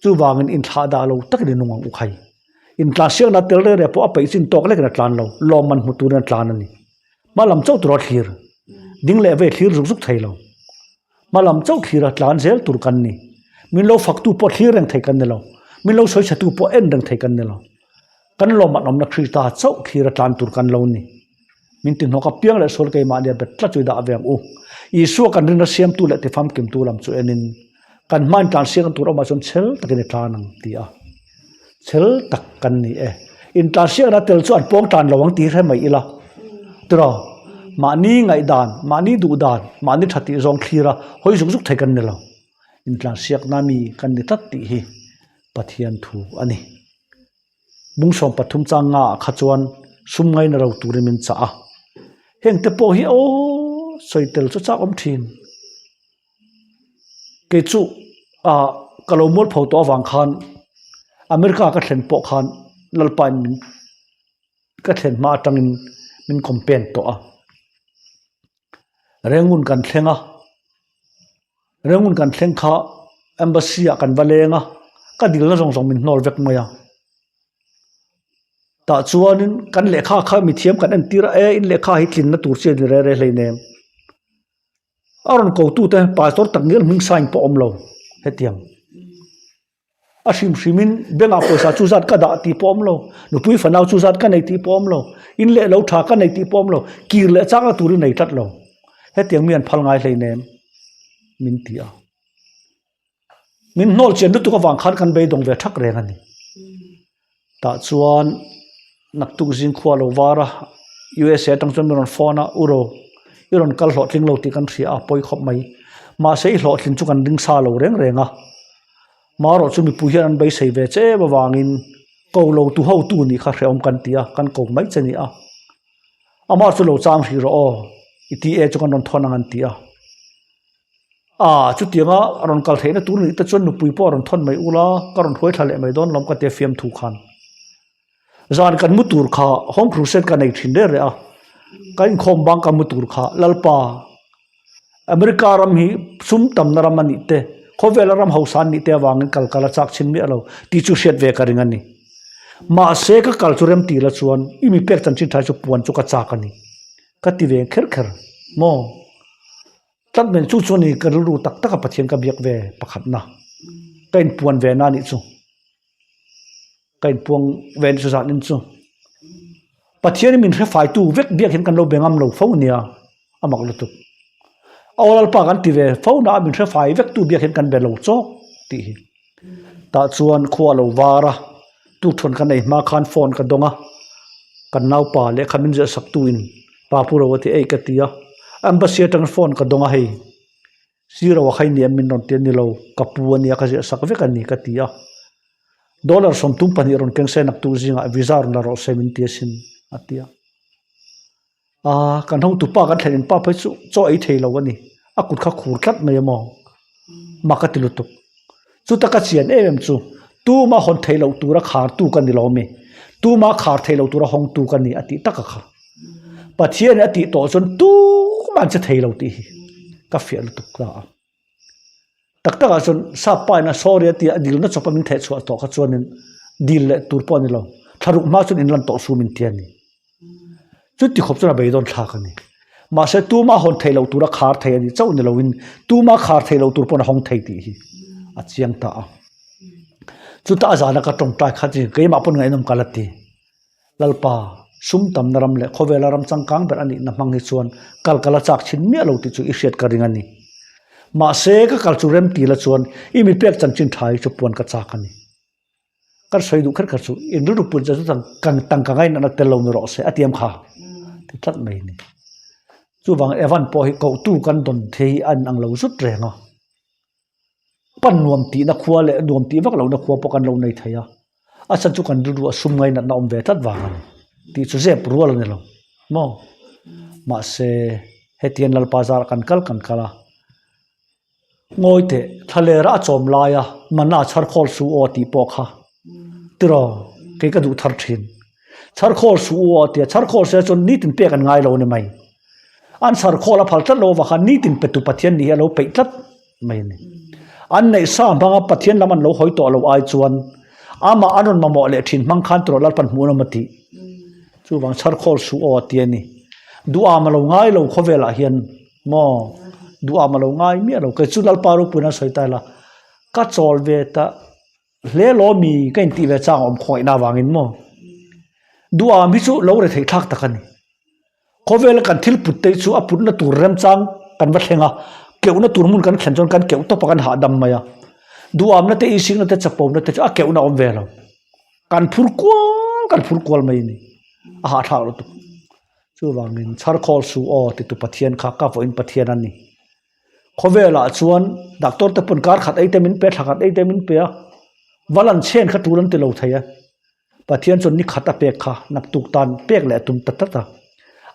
Chuvangin inthlah dah lo takin i nung ang u khai. Intlansiakna tel reng reng pawh a peih chin tawk lekin a tlan lo, lawmman hmu turin a tlan a ni. Hma lam chauh tur a thlir, ding leh vei thlir zuk zuk thei lo. Hma lam chauh thlir a tlan zel tur kan ni. Min lo faktu pawh thlir reng thei kan ni lo. Min lo sawi chhetu pawh en reng thei kan ni lo. Kan lawmman awmna Krista chauh thlir a tlan tur kan lo ni. Min ti hnawk apiang leh sual keimahnia bet tlat chu i dah ve ang u. Isua kan rinna siamtu leh tifamkimtu lam chu enin kan hmain tlan siang tur awmah chuan chhel takin i tlan ang ti a. Chhel tak kan ni e. Intlansiakna tel chu an pawng tan lo ang tih hre mai ila. Tiraw? Mahni ngaihdan, mahni duhdan, mahni tha tih zawng thlir a hawi zuk zuk thei kan ni lo. Intlansiakna mi kan ni tlat tih hi Pathian thu a ni. Bungsawm pathum chang nga ah kha chuan sum ngaina ro turin min chah a. Heng te pawh hi aw sawi tel chu chak awm thin. Kei chu ah ka lo mual pho tawh avang khan America ka thlen pawh khan Lalpa in min ka thlen hma atangin min campaign tawh a. Rengun kan thleng a, Rengun kan thleng kha embassy ah kan va leng a, ka dilna zawng zawng min hnawl vek mai a. Tah chuanin kan lehkha kha mithiam kan entir a, e in lehkha hi tlinna tur chi a ni re re hleinem. A rawn kotute pastor tak ngial hming sign pawh a awm lo hetiang. A hrim hrimin bank ah pawisa chu zat ka dah tih pawh a awm lo, nupui fanau chu zat ka nei tih pawh a awm lo, in leh lo tha ka nei tih pawh a awm lo, kir leh chakna turin nei tlat lo. Hetiang mi an phal ngai hleinem min ti a. Min hnawl chian lutuk avang khan kan beidawng ve thak reng a ni. Tah chuan naktuk zing khua lo var a, USA atang chuan min rawn phone a, U Ro, i rawn kal hlawhtling lo tih kan hria a, pawi khawp mai. Mahse i hlawhtlin chu kan ring sa lo reng reng a. Marawh chu mipui hian an beisei ve che em avangin ko lo tu hotu nih kha hrehawm kan ti a, kan ko mai che ni a. Amah chu lo chang hrih rawh aw, i ti e chu kan rawn thawn ang an ti a. A, chutianga a rawn kal theihna tur nih te chuan nupui pawh a rawn thawn mai ula, ka rawn hruai thla leh mai dawn lawm ka tia fiamthu khan. Zan kan mu tur kha Home Crusade ka nei thin reh reh a, ka inkhawm bang ka mu tur kha Lalpa, America ram hi sum tamna ram a nih te, khawvela ram hausa an nih te avangin kal kal a chak chhin miah lo tih chu hriat ve ka ring a ni. Mahse ka kal chu rem tih la chuan i mi pek chanchin tha chu puan chu ka chak a ni. Ka ti ve kher kher maw? Tlat men chu chuan i ka rilru tak tak a Pathian ka biak ve pakhatna ka inpuan ve na nih chu. Ka inpuang ve ni chu zan in chu. Pathian in min hre faitu vek biak hian kan lo be ngam lo fo nia a mak lutuk. Aw Lalpa kan ti ve fo na a min hre fai vek tu biak hian kan be lo chawk tih hi. Tah chuan khua a lo var a, tukthuan kan ei hma khan phone ka dawng a, kan naupa lehkha min ziah sak tu in pa pu ro a ti ei ka ti a, embassy atangin phone ka dawng a hei zero a khai ni em min rawn ti a ni lo ka pu a nia ka ziah sak vek a ni ka ti a, dollar 32 rawn keng se naktuk zingah visa rawn la rawh se min ti asin a ti a. Aaa kan hotu pa kan thlen in pa phei chu chaw ei thei lo a ni a kut kha khur tlat mai a maw mak a ti lutuk chuta ka chian em em chu tuma hawn thei loh tura khar tu ka ni lo ami tuma khar thei loh tura hawng tu ka ni a tih tak a kha Pathian in a tih tawh chuan tumah an che thei lo tih hi ka fiah lutuk ta a. Tak takah chuan sap pa in a sorry a tia a dilna chawpa min theh chhuah tawh kha chuanin dil leh tur pawh a ni lo. Thlaruk hma chuan inlan tawh su min ti a ni. Chuti khawp chuan a beidawn thlak a ni. Mahse tuma hawn theih loh tura khar thei a ni chauh ni loin tuma khar theih loh tur pawn a hawng thei tih hi a chiang ta a. Chuta a zana ka tawngtai kha chu keimah pawn ngaihnawm ka la ti. Lalpa, sum tamna ram leh khawvela ram changkang ber a nihna hmang hi chuan kal ka la chak chhin miah lo tih chu i hriat ka ring a ni. Mahse, ka kal chu rem ti la chuan i mi pek chanchin tha hi chu puan ka chak a ni. Kan sawi duh kher kher chu in rilru pun che chu tangka ngainatna tel lo ni rawh se a tiam kha ti tlat mai a ni. Chuvang Evan pawh hi kohtu kan dawn thei hi a inang lo zut reng a. Pan nuam tihna khua leh nuam tih vak lohna khua pawh kan lo nei thei a, a chhan chu kan rilru a sum ngainatna awm ve tlat vang a ni tih chu zep rual a ni lo maw? Mahse hetiang Lalpa zarah kan kal kan kal a, ngawi teh thlalera a chawm laia mana chhar khawl su aw tih pawh kha tiraw kei ka duh thar thin. Chhar khawl su aw a ti a, chhar khawl se chuan nitin pek an ngai lo a ni mai. An chhar khawl a phal tlat lo avang khan nitin petu Pathian nih hi a lo peih tlat. mai a ni. An neih sa hmanga Pathian lam an lo hawi tawh lo ai chuan amah an rawn mamawh leh thin hmang khan tawrh Lalpan hmuh an awm a tih. Chuvang chhar khawl suh aw a ti a ni. Duham a lo ngai lo khawvelah hian maw duham a lo ngai miah lo. Kei chu Lalpa ropuiin a sawi ta ila ka chawl ve ta hle law mi ka intih ve chang a awm khawngaihna avangin maw. Duham hi chu lo retheih thlak tak a ni. Khawvela kan thil put te chu a putna tur remchang kan va thleng a, keuhna tur hmun kan thlen chuan kan keuh tawp a kan hahdam mai a. Duhamna te, isikna te, chapona te chu a keuhna a awm ve lo. Kan phur kual kan phur kual mai a ni. A hahthlak lutuk. Chuvangin chharkhawl su aw titu Pathian kha ka vawiin Pathian a ni. Khawvelah chuan doctor te pawn kar khat ei te min pe, thla khat ei te min pe a, va lan chhen kha tul an ti lo thei a. Pathian chuan ni khat a pek kha naktuk tan pek leh a tum ta tlat a.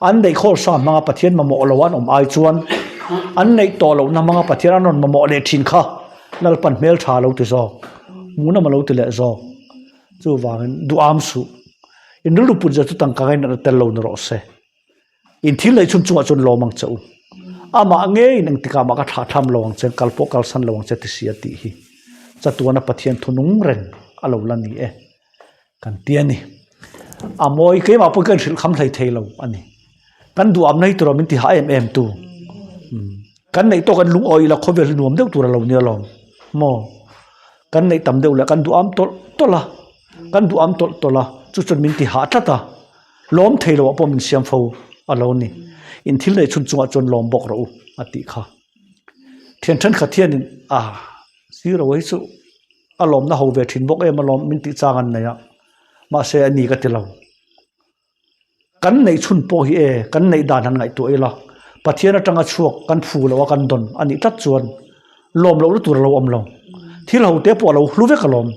An neih khawl sa hmanga Pathian mamawh lo an awm ai chuan an neih tawh lohna hmanga Pathian an rawn mamawh leh thin kha Lalpan hmel tha a lo ti zawk, hmuhnawm a lo ti leh zawk. Chuvangin duham suh. In rilru put zia chu tangka ngainat a tel lo ni rawh se. In thil neih chhun chungah chuan lawm ang che u. Amah ngeiin engtikah mah ka thlah tham lo ang che, kal pawh kalsan lo ang che ti si a tih hi chatuana Pathian thunung reng a lo la ni e kan ti a ni. A mawi keimah pawhin ka inhrilh kham hlei thei lo a ni. Kan duhamna hi tura min ti hah em em tu. Kan neih tawk an lungawi ila khawvel hi nuam deuh tur a lo nia lawm maw? Kan neih tam deuh leh kan duham tawlh tawlh a, kan duham tawlh tawlh a, chu chuan min ti hah tlat a. Lawm thei loh ah pawh min siam fo a lo ni. In thil neih chhun chungah chuan lawm bawk rawh u a tih kha. Thian thenkhat hianin a zero hi chu a lawmna ho ve thin bawk em alawm min tih chang an nei a, mahse a ni ka ti lo. Kan neih chhun pawh hi e kan neih dan han ngaihtuah ila Pathian atanga chhuak kan phu loh a kan dawn a nih tlat chuan lawm lohna tur a lo awm lo. Thil ho te pawh a lo hlu vek alawm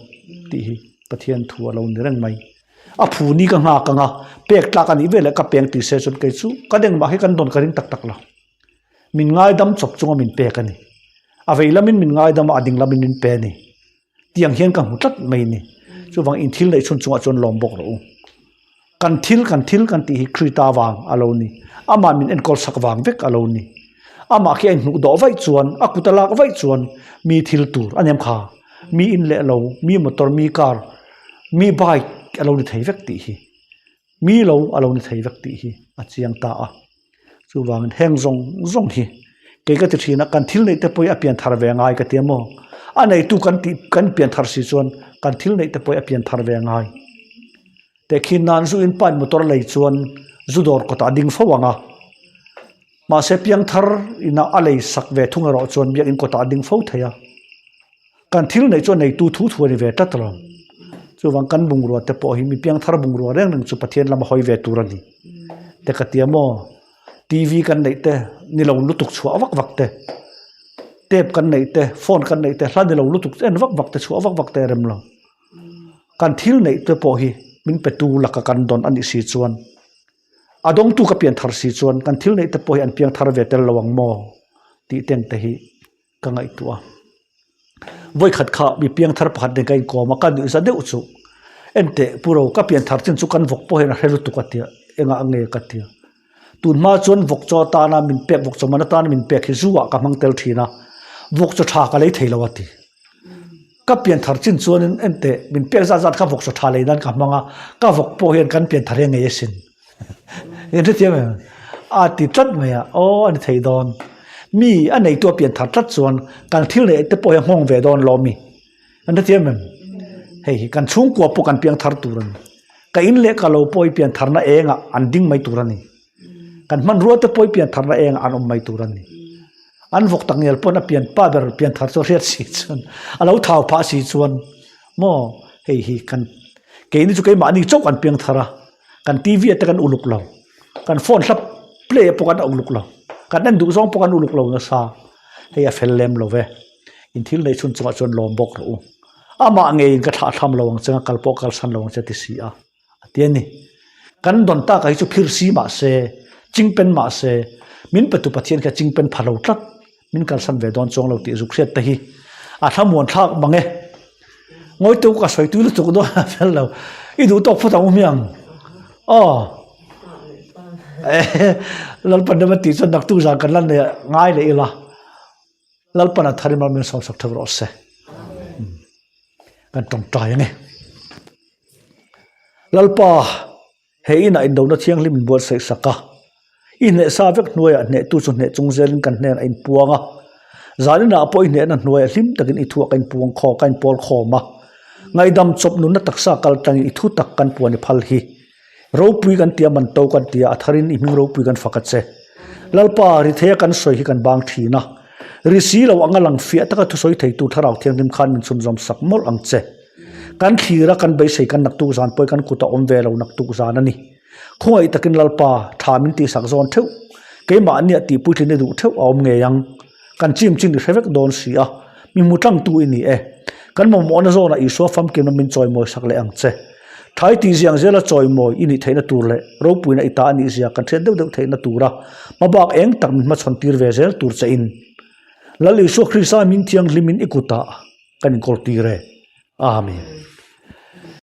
tih hi Pathian thu a lo ni reng mai. A phu ni ka nghak ang a, pek tlak a nih veleh ka peng tih se chuan kei chu ka deng mah hi kan dawn ka ring tak tak lo. Min ngaidam chawp chunga min pek a ni. A vei lamin min ngaidam a, a ding lamin min pe a ni. Tiang hian ka hmu tlat mai a ni. Chuvang in thil neih chhun chungah chuan lawm bawk rawh u. Kan thil kan thil kan tih hi Krita vang a lo ni. Amah min enkawl sak vang vek a lo ni. Amah khi a inhmuh dawh vaih chuan, a kut a lak vaih chuan mi thil tur a nem kha. Mi in leh lo, mi motor, mi car, mi bike a lo ni thei vek tih hi. Mi lo a lo ni thei vek tih hi a chiang ta a. Chuvangin heng zawng zawng hi kei ka ti thin a, kan thil neih te pawh hi a pian thar ve ngai ka ti a maw? A neitu kan tih kan pian thar si chuan kan thil neih te pawh hi a pian thar ve ngai. Tehkhin nan zu in pain motor lei chuan zu dawr kawtah a ding fo ang a, mahse piangthar ina a lei sak ve thung erawh chuan biakinn kawtah a ding fo thei a. Kan thil neih chuan neitu thu thu a ni ve tlat lo. Chuvang kan bungrua te pawh hi mi piangthar bungrua reng reng chu Pathian lama hawi ve tur a ni. Te ka ti a maw? TV kan neih te ni lo lutuk chhuah vak vak te, tape kan neih te, phone kan neih te, hla ni lo lutuk en vak vak te, chhuah vak vak te a rem lo. Kan thil neih te pawh hi min petu laka kan dawn a nih si chuan a dawngtu ka pianthar si chuan kan thil neih te pawh hi an piangthar ve tel lo ang maw tih teng te hi ka ngaihtuah a. Vawikhat kha mi piangthar pakhat nen ka inkawm a, ka nuih za deuh chu. Enteh Pu Ro, ka pianthar chin chu kan vawk pawh hian a hre lutuk a tia, engah nge ka tia. Tun hma chuan vawk chaw atana min pek, vawk chaw man atana min pek hi zu ah ka hmang tel thin a, vawk chaw tha ka lei thei lo a ti. Ka pianthar chin chuanin enteh min pek zat zat kha vawk chaw tha lei nan ka hmang a, ka vawk pawh hian kan pianthar hi a ngei asin. Eng hrethiam em? A ti tlat mai a, aw a ni thei dawn. Mi a neitu a pian thar tlat chuan kan thil neih te pawh hi a nghawng ve dawn lo mi. Kan hrethiam em? Hei hi kan chhungkua pawh kan piang thar tur a ni. Ka in leh ka lo pawh hi pian tharna engah an ding mai tur a ni. Kan hmanrua te pawh hi pian tharna engah an awm mai tur a ni. An vawk tak ngial pawn a pian pa ber pian thar chu a hriat si chuan a lo thau phah si chuan maw hei hi kan keini chu keimahni chauh kan piang thar a. Kan TV te kan uluk lo, kan phone hla play pawh kan uluk lo, kan en duh zawng pawh kan uluk lo nasa, hei a fel lem lo ve, in thil neih chhun chungah chuan lawm bawk rawh u, amah ngeiin ka thlah thlam lo ang che, kal pawh kalsan lo ang che ti si a, a ti a ni. Kan dawn taka hi chu phir si mah se, chingpen mah se, min petu Pathian kha chingpen pha lo tlat. Min kalsan ve dawn chuang lo tih zuk hriat te hi a thlamuan thlak mang e. Ngawi teuh ka sawi tui lutuk dawn a fel lo. I duh tawk phawt ang u hmiang. Aw. Lalpan rem a tih chuan naktuk zan kan la nei ngai leh ila. Lalpan a thar in min sawmsak theuh rawh se. Kan tawngtai ange. Lalpa. He inah indona thianghlim in buatsaih sak a, i hneh sa vek hnuaiah hnehtu chu hneh chung zelin kan hnenah a inpuang a. Zaninah pawh i hnehna hnuaiah hlim takin i thuah ka inpuang khaw ka inpawl khawm a. Ngaihdam chawp nunna taksa kal tlangin i thu tak kan puan i phal hi. Ropui kan tia man to kan tia a tharin i hming ropui kan fak a che. Lalpa, ritheia kan sawi hi kan bang thin a. Ri si lo anga lang fiah taka thusawi theitu Thlarau Thianghlim khan min chhunzawm sak mawlh ang che. Kan thlir a, kan beisei kan naktuk zan pawh hi kan kut a awm ve lo naktuk zan a ni. Khawngaih takin Lalpa, tha min tihsak zawn theuh, keimahnia tihpuitlin i duh theuh a awm ngei ang. Kan chim chin i hre vek dawn si a, mi hmu tlangtu i ni e. Kan mamawhna zawnah Isua famkimna min chawimawi sak leh ang che. Thai tih ziang zela chawimawi i nih theihna tur leh ropuina i ta a nih zia kan hriat deuh deuh theihna tura hmabak eng tak min hmachhawn tir ve zel tur che in Lal Isua Krista min thianghlimin i kutah kan inkawl tir e. Amen.